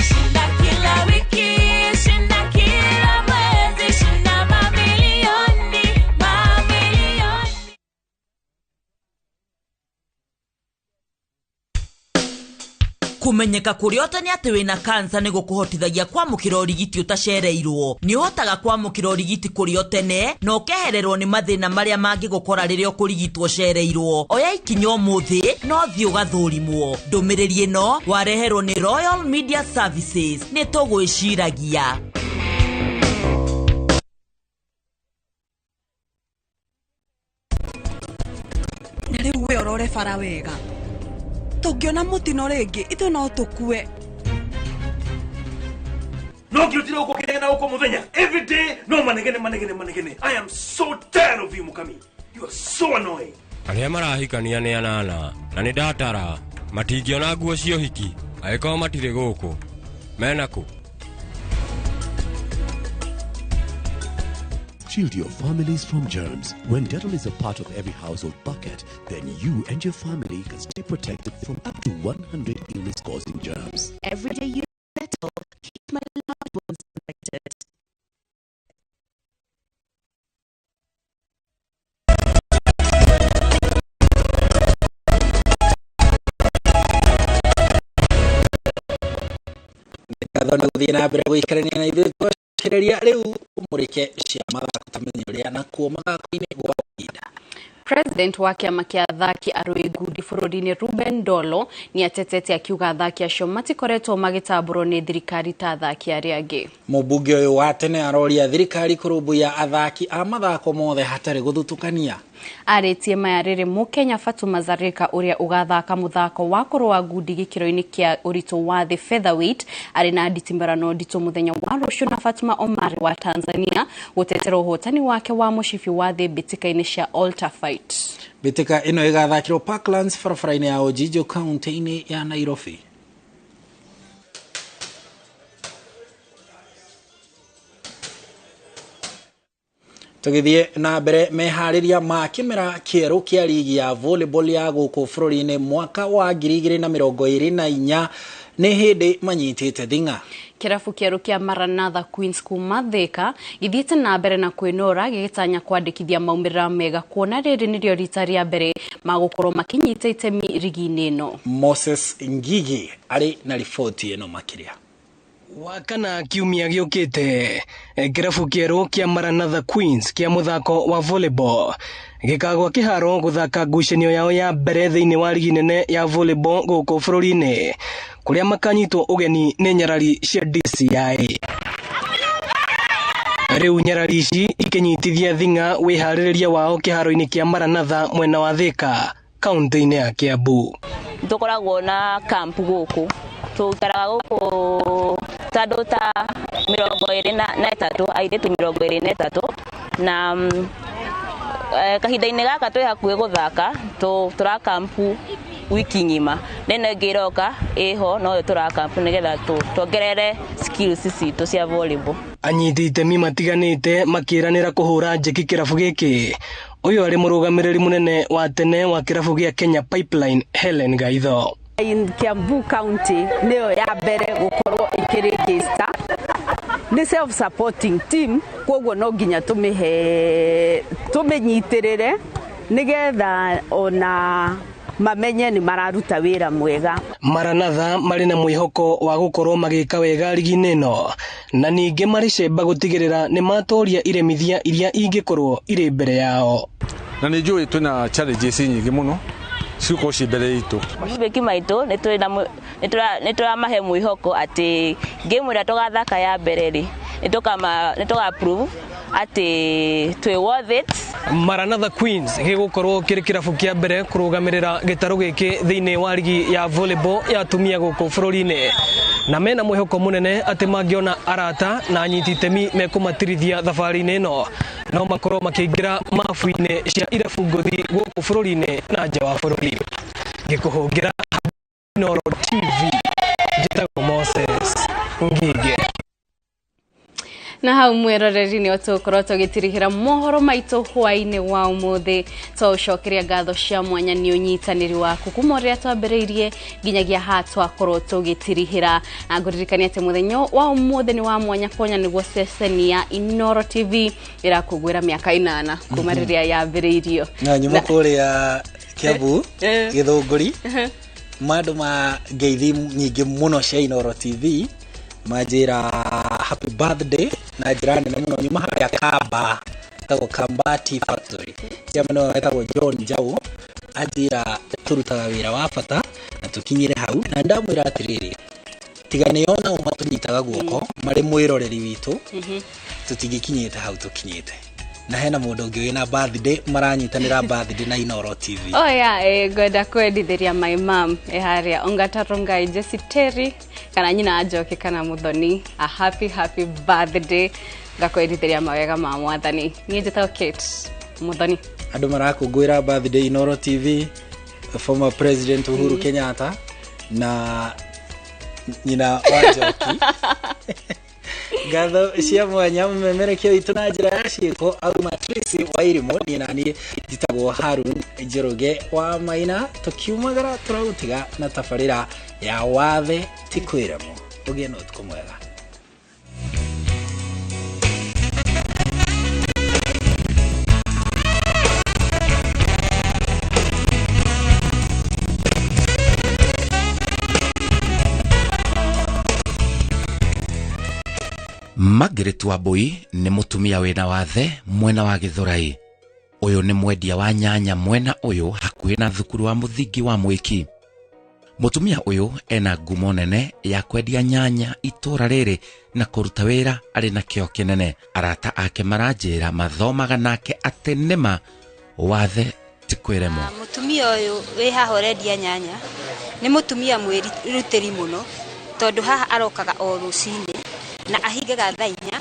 Shinda kila wiki, shinda kila mwezi, shinda mamilioni, mamilioni. Kumenyeka kuria ũtene atĩ wĩna kansa nĩ gũkũhotithagia kwamũkĩra ũrigiti ũtacereirwo. Nĩ ũhotaga kwamũkĩra ũrigiti kũrĩ o tene na ũkehererwo nĩ mathĩna marĩa mangĩgũkora rĩrĩa ũkũrigitwo ũcereirwo. Oya ikinya ũmũthĩ no thiĩ ũgathũrimwo. Ndũmĩrĩri ĩno wareherwo nĩ Royal Media Services. Nĩ tũgwĩciragia. Na rĩu we ũrore bara wega. Tũngĩona mũtino rĩngĩ ithuĩ no tũkue. No ngirutire gũkũ kĩnegena gũkũ mũthenya every day no manegene manegene manegene. I am so tired of you, Mukami. You are so annoying. Arĩa marahikania nĩ anana na nĩ ndatara matingĩona nguo cia ũhiki angĩkorwo matirĩ gũkũ mena kũ. Shield your families from germs. When Dettol is a part of every household bucket, then you and your family can stay protected from up to 100 illness-causing germs. Every day you Dettol keeps my loved ones protected. Ngatho nĩ gũthiĩ na mbere gũikarania na ithuĩ twacokereria rĩu ũmũrĩke cia mathako tamenye ũrĩa nakuo mathako-inĩ gwa ihinda. President wa kĩama kĩa athaki arũi ngundi bũrũri-inĩ Ruben Dolo nĩ atetete akiuga athaki acio matikoretwo magĩtambũrwo nĩ thirikari ta athaki arĩa angĩ. Mũmbunge ũyũ wa tene aroria thirikari kũrũmbũiya athaki a mathako mothe hatarĩ gũthutũkania. Arĩtie maya rĩrĩ Mũkenya Fatuma Zarika ũrĩa ũgathaka mũthako wa kũrũa ngundi gĩkĩro-inĩ kĩa ũritũ wa thĩ featherweight arĩ na nditimũrano nditũ mũthenya wa rũciũ na Fatuma Omari wa Tanzania gũtetera ũhotani wake wa mũcibi wa thĩ mbĩtĩka-inĩ cia Alter Fight. Mbĩtĩka ĩno ĩgathakĩrwo Parklands barabara-inĩ ya Ojijo kaunti-inĩ ya Nairobi. Tũgĩthiĩ na mbere meharĩria ma kĩmera kĩerũ kĩa ligi ya volleyball ya gũkũ bũrũri-inĩ mwaka wa 2024 nĩ hĩndĩ manyitĩte thing'a. Kĩrabu kĩerũ kĩa Maranatha Queens kuma Thika gĩthiĩte na mbere na kwĩnora gĩgĩtanya kwandĩkithia maumĩrĩra mega kuona rĩrĩ nĩrĩo rita rĩa mbere magũkorwo makĩnyita itemi rigi-inĩ ĩno. Moses Ngigi arĩ na riboti ĩno makĩria. Wakana kiumia gĩũkĩte, kĩrabu kĩerũ kĩa Maranatha Queens kĩa mũthako wa volleyball gĩkagwa kĩharo gũthaka ngucanio yao ya mbere thĩinĩ wa rigi nene ya volleyball gũkũ bũrũri-inĩ, kũrĩa makanyitwo ũgeni nĩ nyarari cia DCI. Rĩu nyarari ici ikĩnyitithia thing'a wĩharĩrĩria wao kĩharo-inĩ kĩa Maranatha mwena wa Thika, kaunti-inĩ ya Kiambu. Tũkoragwo na camp gũkũ, tũikaraga gũkũ ta andũ ta 23, airĩtu 23, na kahinda-inĩ gaka twĩ hakuhĩ gũthaka, tũra kampu wiki ng'ima, na ĩno ĩngĩ ĩroka ĩho noyo tũra kampu nĩgetha tuongerere skills citũ cia volleyball. Anyiti itemi matiganĩte makĩranĩra kũhũra njeki kĩrabu gĩkĩ. Ũyũ arĩ mũrũgamĩrĩri mũnene wa tene wa kĩrabu gĩa Kenya Pipeline, Helen Gaitho. In Kiambu County nĩyo ya mbere gũkorwo ĩkĩregister, nĩ self supporting team, koguo no nginya tũmĩnyitĩrĩre nĩgetha ona mamenye nĩ mararuta wĩra mwega. Maranatha marĩ na mwĩhoko wa gũkorwo magĩka wega rigi-inĩ ĩno, na ningĩ marĩ cemba gũtigĩrĩra nĩ matoria iremithia iria ingĩkorwo irĩ mbere yao. Na nĩ njũĩ twĩna challenges nyingĩ mũno cigũkorwo ciĩ mbere itũ. Mabeki maitũ nĩ tũramahe mwĩhoko atĩ game ĩrĩa tũgathaka ya mbere rĩ, nĩ tũga prove atĩ twĩ worth it. Maranatha Queens gĩgũkorwo kĩrĩ kĩrabu kĩa mbere kũrũgamĩrĩra gĩtarũ gĩkĩ thĩinĩ wa rigi ya volleyball ya atumia gũkũ bũrũri-inĩ, na mena mwĩhoko mũnene atĩ mangĩona arata na anyiti itemi mekũmatirithia thabarĩ-inĩ ĩno, no makorwo makĩingĩra mabu-inĩ cia irabu ngũthi gũkũ bũrũri-inĩ na nja wa bũrũri. Ngĩkũhũngĩra Inooro TV, njĩtagwo Moses Ngige. Na hau mwĩroreri nĩ tũgũkorwo tũgĩtirihĩra mohoro maitũ hwaĩ-inĩ wa ũmũthĩ. Twaũcokeria ngatho cia mwanya nĩ ũnyitanĩri waku kuma ũrĩa twambĩrĩirie nginyagia haha twakorwo tũgĩtirihĩra. Na ngũririkania atĩ mũthenya wa ũmũthĩ nĩ wa mwanya kuonya nĩguo ceceni ya Inooro TV ĩrakũngũĩra mĩaka 8 kuma rĩrĩa yambĩrĩirio. Na nyuma kũrĩa Kiambu Gĩthũngũri, mandũ ma ngeithi nyingĩ mũno cia Inooro TV manjĩra happy birthday na njĩra nene mũno. Nyuma harĩa Kamba, etagwo Kamba Tea Factory, chairman wao etagwo John Njau, anjĩra tũrutaga wĩra wa bata na tũkinyire hau, na ndamwĩra atĩrĩrĩ, tiga nĩo nao matũnyitaga guoko marĩ mwĩroreri witũ, tũtingĩkinyĩte hau tũkinyĩte. Na hena mũndũ ũngĩ wĩna birthday maranyitanĩra birthday na Inooro TV. Oh yeah, ngwenda kwendithĩria my mom harĩa Ongata Rongai Jesse Terry kana nyina Njoki kana Muthoni a happy happy birthday, ngakwendithĩria mawega ma mwathani. Niĩ njĩtagwo Kate Muthoni. Andũ marakũngũĩra birthday Inooro TV, former president Uhuru Kenyatta na nyina wa Njoki. Ngatho cia mwanya mũmemerekia witũ na njĩra ya ciĩko auma Tracy Wairimu, niĩ na niĩ njĩtagwo Harun Njoroge wa Maina. Tũkiumagara tũragũtiga na tabarĩra ya wathe ti kwĩremwo. Ũgĩe na ũtukũ mwega. Margaret Wambui nĩ mũtumia wĩna wathe mwena wa Gĩthũrai. Ũyũ nĩ mwendia wa nyanya mwena ũyũ hakuhĩ na thukuru wa mũthingi wa Mwĩki. Mũtumia ũyũ ena ngumo nene ya kwendia nyanya itũra rĩrĩ na kũruta wĩra arĩ na kĩo kĩnene. Arata ake maranjĩra mathomaga nake atĩ nĩma wathe ti kwĩremwo. Mũtumia ũyũ wĩ haha ũrendia nyanya nĩ mũtumia mwĩrutĩri mũno, tondũ haha arokaga o rũcinĩ na ahingaga thaa 4,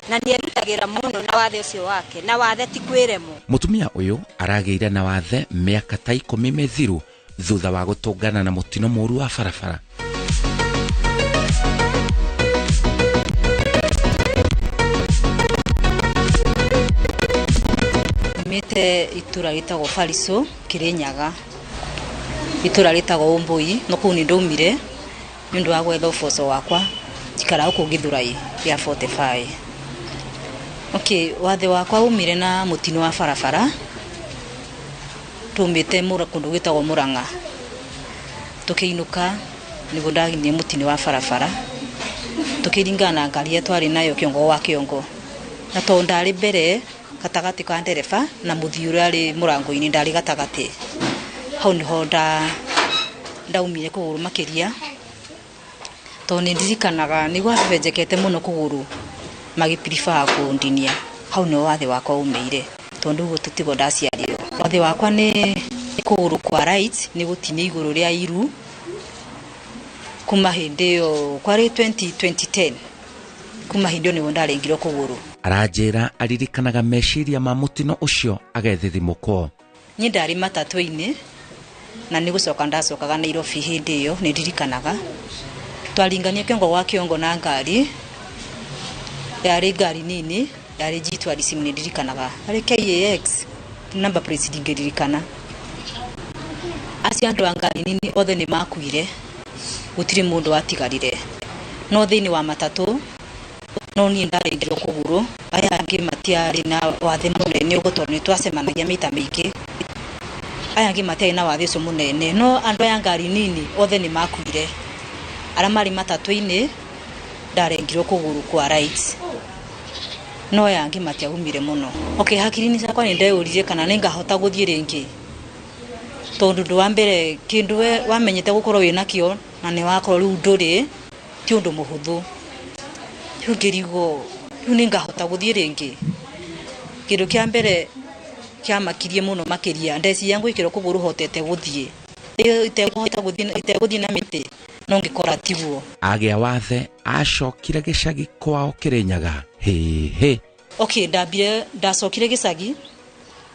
na nĩ erutagĩra mũno na wathe ũcio wake, na wathe ti kwĩremwo. Mũtumia ũyũ aragĩire na wathe mĩaka ta 10 mĩthiru thutha wa gũtũngana na mũtino mũũru wa barabara. Mĩte itũra rĩtagwo Fariso, Kĩrĩnyaga, itũra rĩtagwo Ũmbũi, no kũu nĩ ndaumire nĩ ũndũ wa gwetha ũboco wakwa. Njikara gũkũ Gĩthũrai gĩa 45. Okay, wathe wakwa umire na mũtino wa barabara, tumĩte kũndũ gwĩtagwo Mũrang'a, tũkĩinũka nĩguo ndaginyire mũtino wa barabara. Tukiringana na ngari ĩrĩa twarĩ nayo kĩongo wa kĩongo. Na tondũ ndarĩ mbere gatagatĩ ka ndereba na mũthii ũrĩa arĩ mũrango-inĩ, ndarĩ gatagatĩ. Hau nĩho ndaumire kũgũrũ makĩria, tondũ nĩ ndirikanaga nĩguo hahehenjekete mũno kũgũrũ, magĩ prefer kũndinia. Hau nĩho wathe wakwa umĩire, tondũ ũguo tiguo ndaciarirwo. Wathe wakwa nĩ kũgũrũ kwa right, nĩ gũtinia igũrũ rĩa iru kuma hĩndĩ ĩyo kwarĩ 2010, kuma hĩndĩ ĩyo nĩguo ndarengirwo kũgũrũ. Aranjĩra aririkanaga meciria ma mũtino ũcio agethithimũkwo. Niĩ ndarĩ matatũ-inĩ na nĩ gũcoka ndacokaga Nairobi hĩndĩ ĩyo, nĩ ndirikanaga twaringania kĩongo gwa kĩongo na ngari, yarĩ ngari nini, yarĩ G2 nĩ ndirikanaga yarĩ KAX number plate ndingĩririkana. Acio andũ a ngari nini othe nĩ makuire, gũtirĩ mũndũ watigarire. No thĩinĩ wa matatũ no niĩ ndarengirwo kũgũrũ, aya angĩ matiarĩ na wathe mũnene ũguo tondũ nĩ twacemanagia maita maingĩ. Aya angĩ matiarĩ na wathe ũcio mũnene, no andũ aya ngari nini othe nĩ makuire. Arĩa marĩ matatũ-inĩ ndarengirwo kũgũrũ kwa right, no aya angĩ matiaumire mũno. Okay, hakiri-inĩ ciakwa nĩ ndeyũririe kana nĩ ngahota gũthiĩ rĩngĩ, tondũ ũndũ wa mbere kĩndũ we wamenyete gũkorwo wĩnakĩo na nĩ wakorwo rĩu ndũrĩ, ti ũndũ mũhũthũ. Rĩu ngĩrigwo rĩu nĩ ngahota gũthiĩ rĩngĩ. Kĩndũ kĩa mbere kĩamakirie mũno makĩria, ndeciria ngwĩkĩrwo kũgũrũ hotete gũthiĩ, itegũthiĩ na mĩtĩ, no ngĩkora tiguo. Agĩa wathe acokire gĩcagi kwao Kĩrĩnyaga. Hĩhĩ. Okay, ndambire ndacokire gĩcagi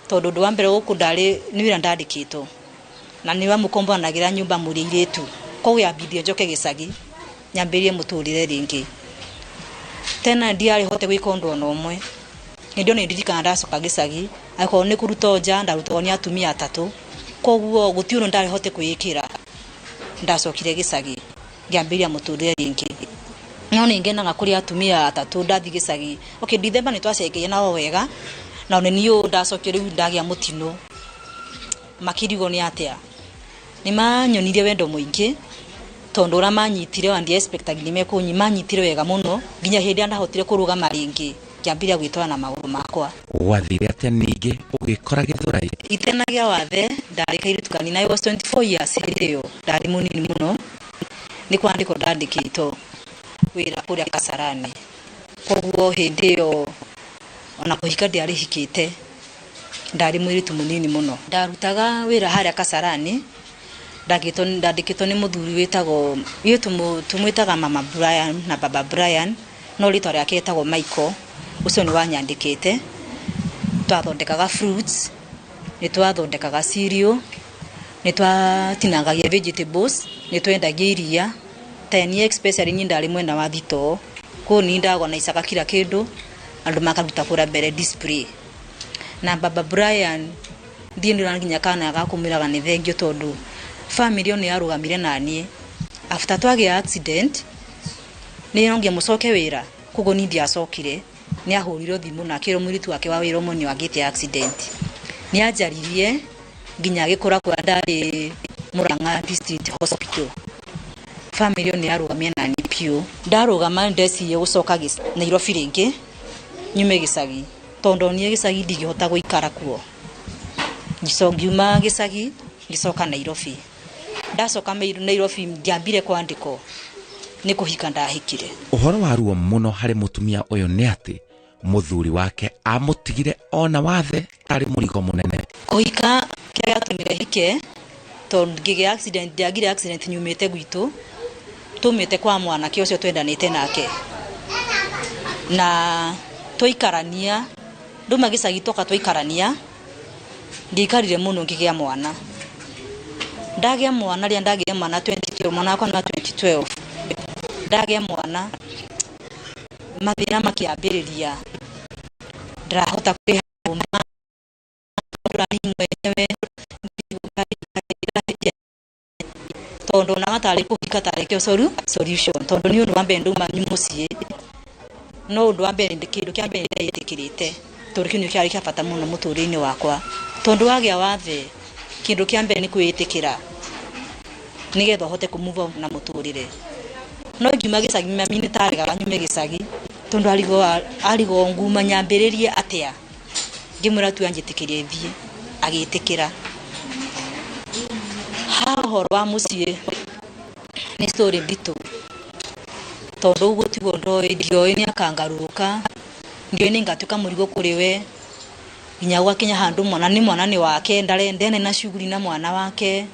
tondũ ũndũ wa mbere gũkũ ndarĩ nĩ wĩra ndandĩkĩtwo na nĩ wamũkomboranagĩra nyũmba mũrĩ airĩtu, koguo yambindire njoke gĩcagi nyambĩrĩrie mũtũrĩre rĩngĩ. Tena ndiarĩ hote gwĩka ũndũ ona ũmwe. Hĩndĩ ĩyo nĩ ndirikanaga ndacoka gĩcagi, angĩkorwo nĩ kũruta nja ndarutagwo nĩ atumia atatũ, koguo gũtirĩ ũndũ ndarĩ hote kwĩĩkĩra. Ndacokire gĩcagi ngĩambĩrĩria mũtũrĩre rĩngĩ. No nĩ ngenaga kũrĩ atumia atatũ ndathiĩ gĩcagi. Okay, Dithemba nĩ twacengeire nao wega, na nĩ niĩ ndacokire rĩu ndagĩa mũtino. Makĩrigwo nĩ atĩa, nĩ manyonirie wendo mũingĩ tondũ ũrĩa manyitire wa ndi expectaga nĩ mekũnyi, manyitire wega mũno nginya hĩndĩ ĩrĩa ndahotire kũrũgama rĩngĩ ngĩambĩrĩria gwĩtwara na magũrũ makwa. Gwathire atĩa ningĩ ũgĩkora Gĩthũrai? Itenagĩa wathe ndarĩ kairĩtu kanini, I was 24 years hĩndĩ ĩyo, ndarĩ mũnini mũno. Nĩ kwandĩkwo ndandĩkĩtwo wĩra kũrĩa Kasarani, koguo hĩndĩ ĩyo ona kũhika ndiarĩ hikĩte, ndarĩ mũirĩtu mũnini mũno. Ndarutaga wĩra harĩa Kasarani, ndandĩkĩtwo nĩ mũthuri wĩtagwo, ithuĩ tũmwĩtaga Mama Brian na Baba Brian, no rĩtwa rĩake etagwo Michael, ũcio nĩ wanyandĩkĩte. Twathondekaga fruits, nĩ twathondekaga cereal, nĩ twatinangagia vegetables, nĩ twendagia iria. Ta niĩ especially niĩ ndarĩ mwena wa thitoo, kũu niĩ ndaorganicaga kila kĩndũ, andũ makaruta kũrĩa mbere display. Na Baba Brian ndiĩ ndĩrona nginya kana gakũmwĩraga nĩ thengio tondũ family ĩyo nĩ yarũgamire naniĩ. After twagĩa accident, nĩ no nginya mũcoke wĩra, koguo niĩ ndiacokire. Nĩ ahũrirwo thimũ na akĩrwo mũirĩtu wake wa wĩra ũmwe nĩ wagĩte accident. Nĩ anjaririe nginya agĩkora kũrĩa ndarĩ Murang'a District Hospital. Family ĩyo nĩ yarũgamire naniĩ biũ. Ndarũgama ndecirie gũcoka Nairobi rĩngĩ nyume gĩcagi, tondũ ndonire gĩcagi ndingĩhota gũikara kuo. Ngiuma gĩcagi ngĩcoka Nairobi. Ndacoka Nairobi ndiambire kwandĩkwo, nĩ kũhika ndahikire. Ũhoro wa ruo mũno harĩ mũtumia ũyũ nĩ atĩ mũthuri wake amũtigire ona wathe arĩ mũrigo mũnene. Kũhika kĩrĩa gĩatũmire hike, tondũ ngĩgĩa accident, ndiagire accident nyumĩte gwitũ, tumĩte kwa mwanake ũcio twendanĩte nake. Na twaikarania, nduma gĩcagi toka twaikarania, ndiaikarire mũno ngĩgĩa mwana. Ndagĩa mwana rĩrĩa ndagĩire mwana 2012, mwana wakwa nĩ wa 2012. Ndagĩa mwana, mathĩna makĩambĩrĩria. Ndirahota kũrĩha nyũmba, mwenyewe, tondũ onaga tarĩ kũhika tarĩ kĩo solution, tondũ nĩ ũndũ wa mbere ndauma mũciĩ, no ũndũ wa mbere kĩndũ kĩa mbere ndetĩkĩrĩte, tondũ kĩu nĩkĩo kĩarĩ kĩa bata mũno mũtũrĩre-inĩ wakwa. Tondũ wagĩa wathe, kĩndũ kĩa mbere nĩ kwĩĩtĩkĩra, nĩgetha ũhote kũ move on na mũtũrĩre. No ngiuma gĩcagi, mami nĩ taregaga nyume gĩcagi tondũ arigwo nguma nyambĩrĩrie atĩa. Ngĩmwĩra tu anjĩtĩkĩrie thiĩ, agĩtĩkĩra. Ha ũhoro wa mũciĩ nĩ story nditũ, tondũ ũguo tiguo ndoĩ, ndioĩ nĩ akangarũrũka, ndioĩ nĩ ngatuĩka mũrigo kũrĩ we, nginya gwakinya handũ mwana nĩ mwana nĩ wake, ndene na shughuli na mwana wake,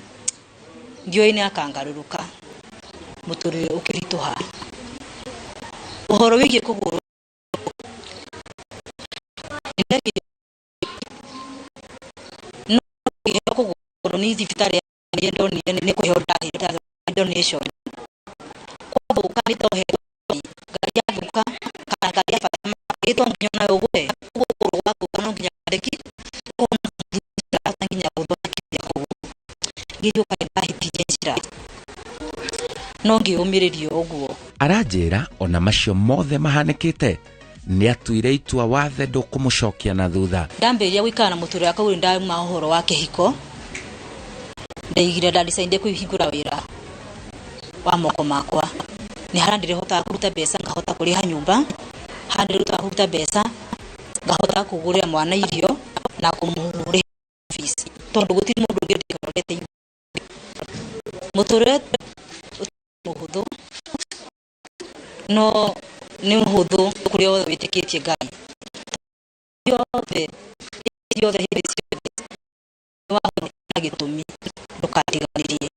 ndioĩ nĩ akangarũrũka, mũtũrĩre ũkĩritũha. Ũhoro wĩgiĩ kũgũrwo no kũgũrwo nĩ thibitarĩ ya ndonire nĩ kũheo ndaheo donation, kwathũka nĩ toheo ngari yathũka kana ngari ya bata ĩtwo nginya onawe ũgũre, ũguo kũgũrũ gwathũka no nginya ndeki nginya gũthondekithia kũgũrũ ngĩriũka nĩ ndahĩtirie njĩra no ngĩũmĩrĩrio ũguo. Aranjĩra ona macio mothe mahanĩkĩte nĩ atuire itua wathe ndũkũmũcokia na thutha. Ndambĩrĩria gũikara na mũtũrĩre wakwa ũrĩ ndauma ũhoro wa kĩhiko, ndeigire ndadicaidire kwĩhingũra wĩra wa moko makwa, nĩ harĩa ndĩrĩhotaga kũruta mbeca ngahota kũrĩha nyũmba, harĩa ndĩrĩhotaga kũruta mbeca ngahota kũgũrĩra mwana irio na kũmũrĩhĩra fees, tondũ gũtirĩ mũndũ ũngĩ ndĩrorete igũrũ. Mũtũrĩre mũhũthũ, no nĩ mũhũthũ kũrĩa wothe wĩtĩkĩtie Ngai. Yothe yothe hĩndĩ ciothe nĩ gĩtũmi ndũkatiganĩrie,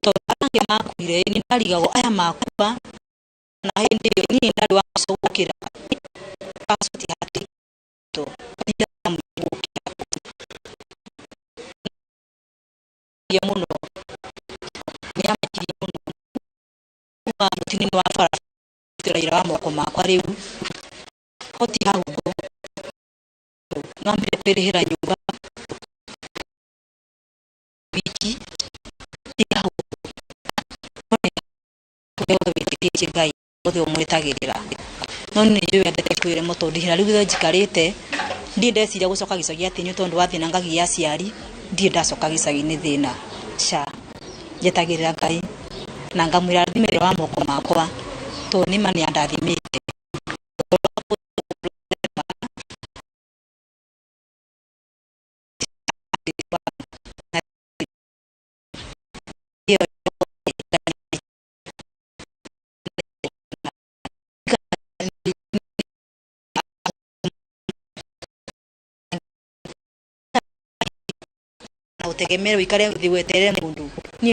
tondũ arĩa angĩ makuire nĩ ndarigagwo aya makua, na hĩndĩ ĩyo niĩ ndarĩ wa mũico gũkĩra mũno, nĩ amakirie mũno kuma mũtino-inĩ wa barabara wĩra wa moko makwa rĩu hoti hau ũguo nwambire kwĩrĩhĩra nyũmba wiki ti hau kũrĩa wothe wĩtĩkĩtie Ngai wothe ũmwetagĩrĩra, no nĩ njũĩ wendete kwĩremo tondũ ihinda rĩu rĩothe njikarĩte ndirĩ ndeciria gũcoka gĩcagi atĩ nĩ tondũ wa thĩna ngagia aciari, ndirĩ ndacoka gĩcagi-inĩ thĩna ca njetagĩrĩra Ngai na ngamwĩra athime wĩra wa moko makwa tondũ nĩma nĩ andathimĩte. Na ũtegemere ũikare thĩ weterere mũndũ, niĩ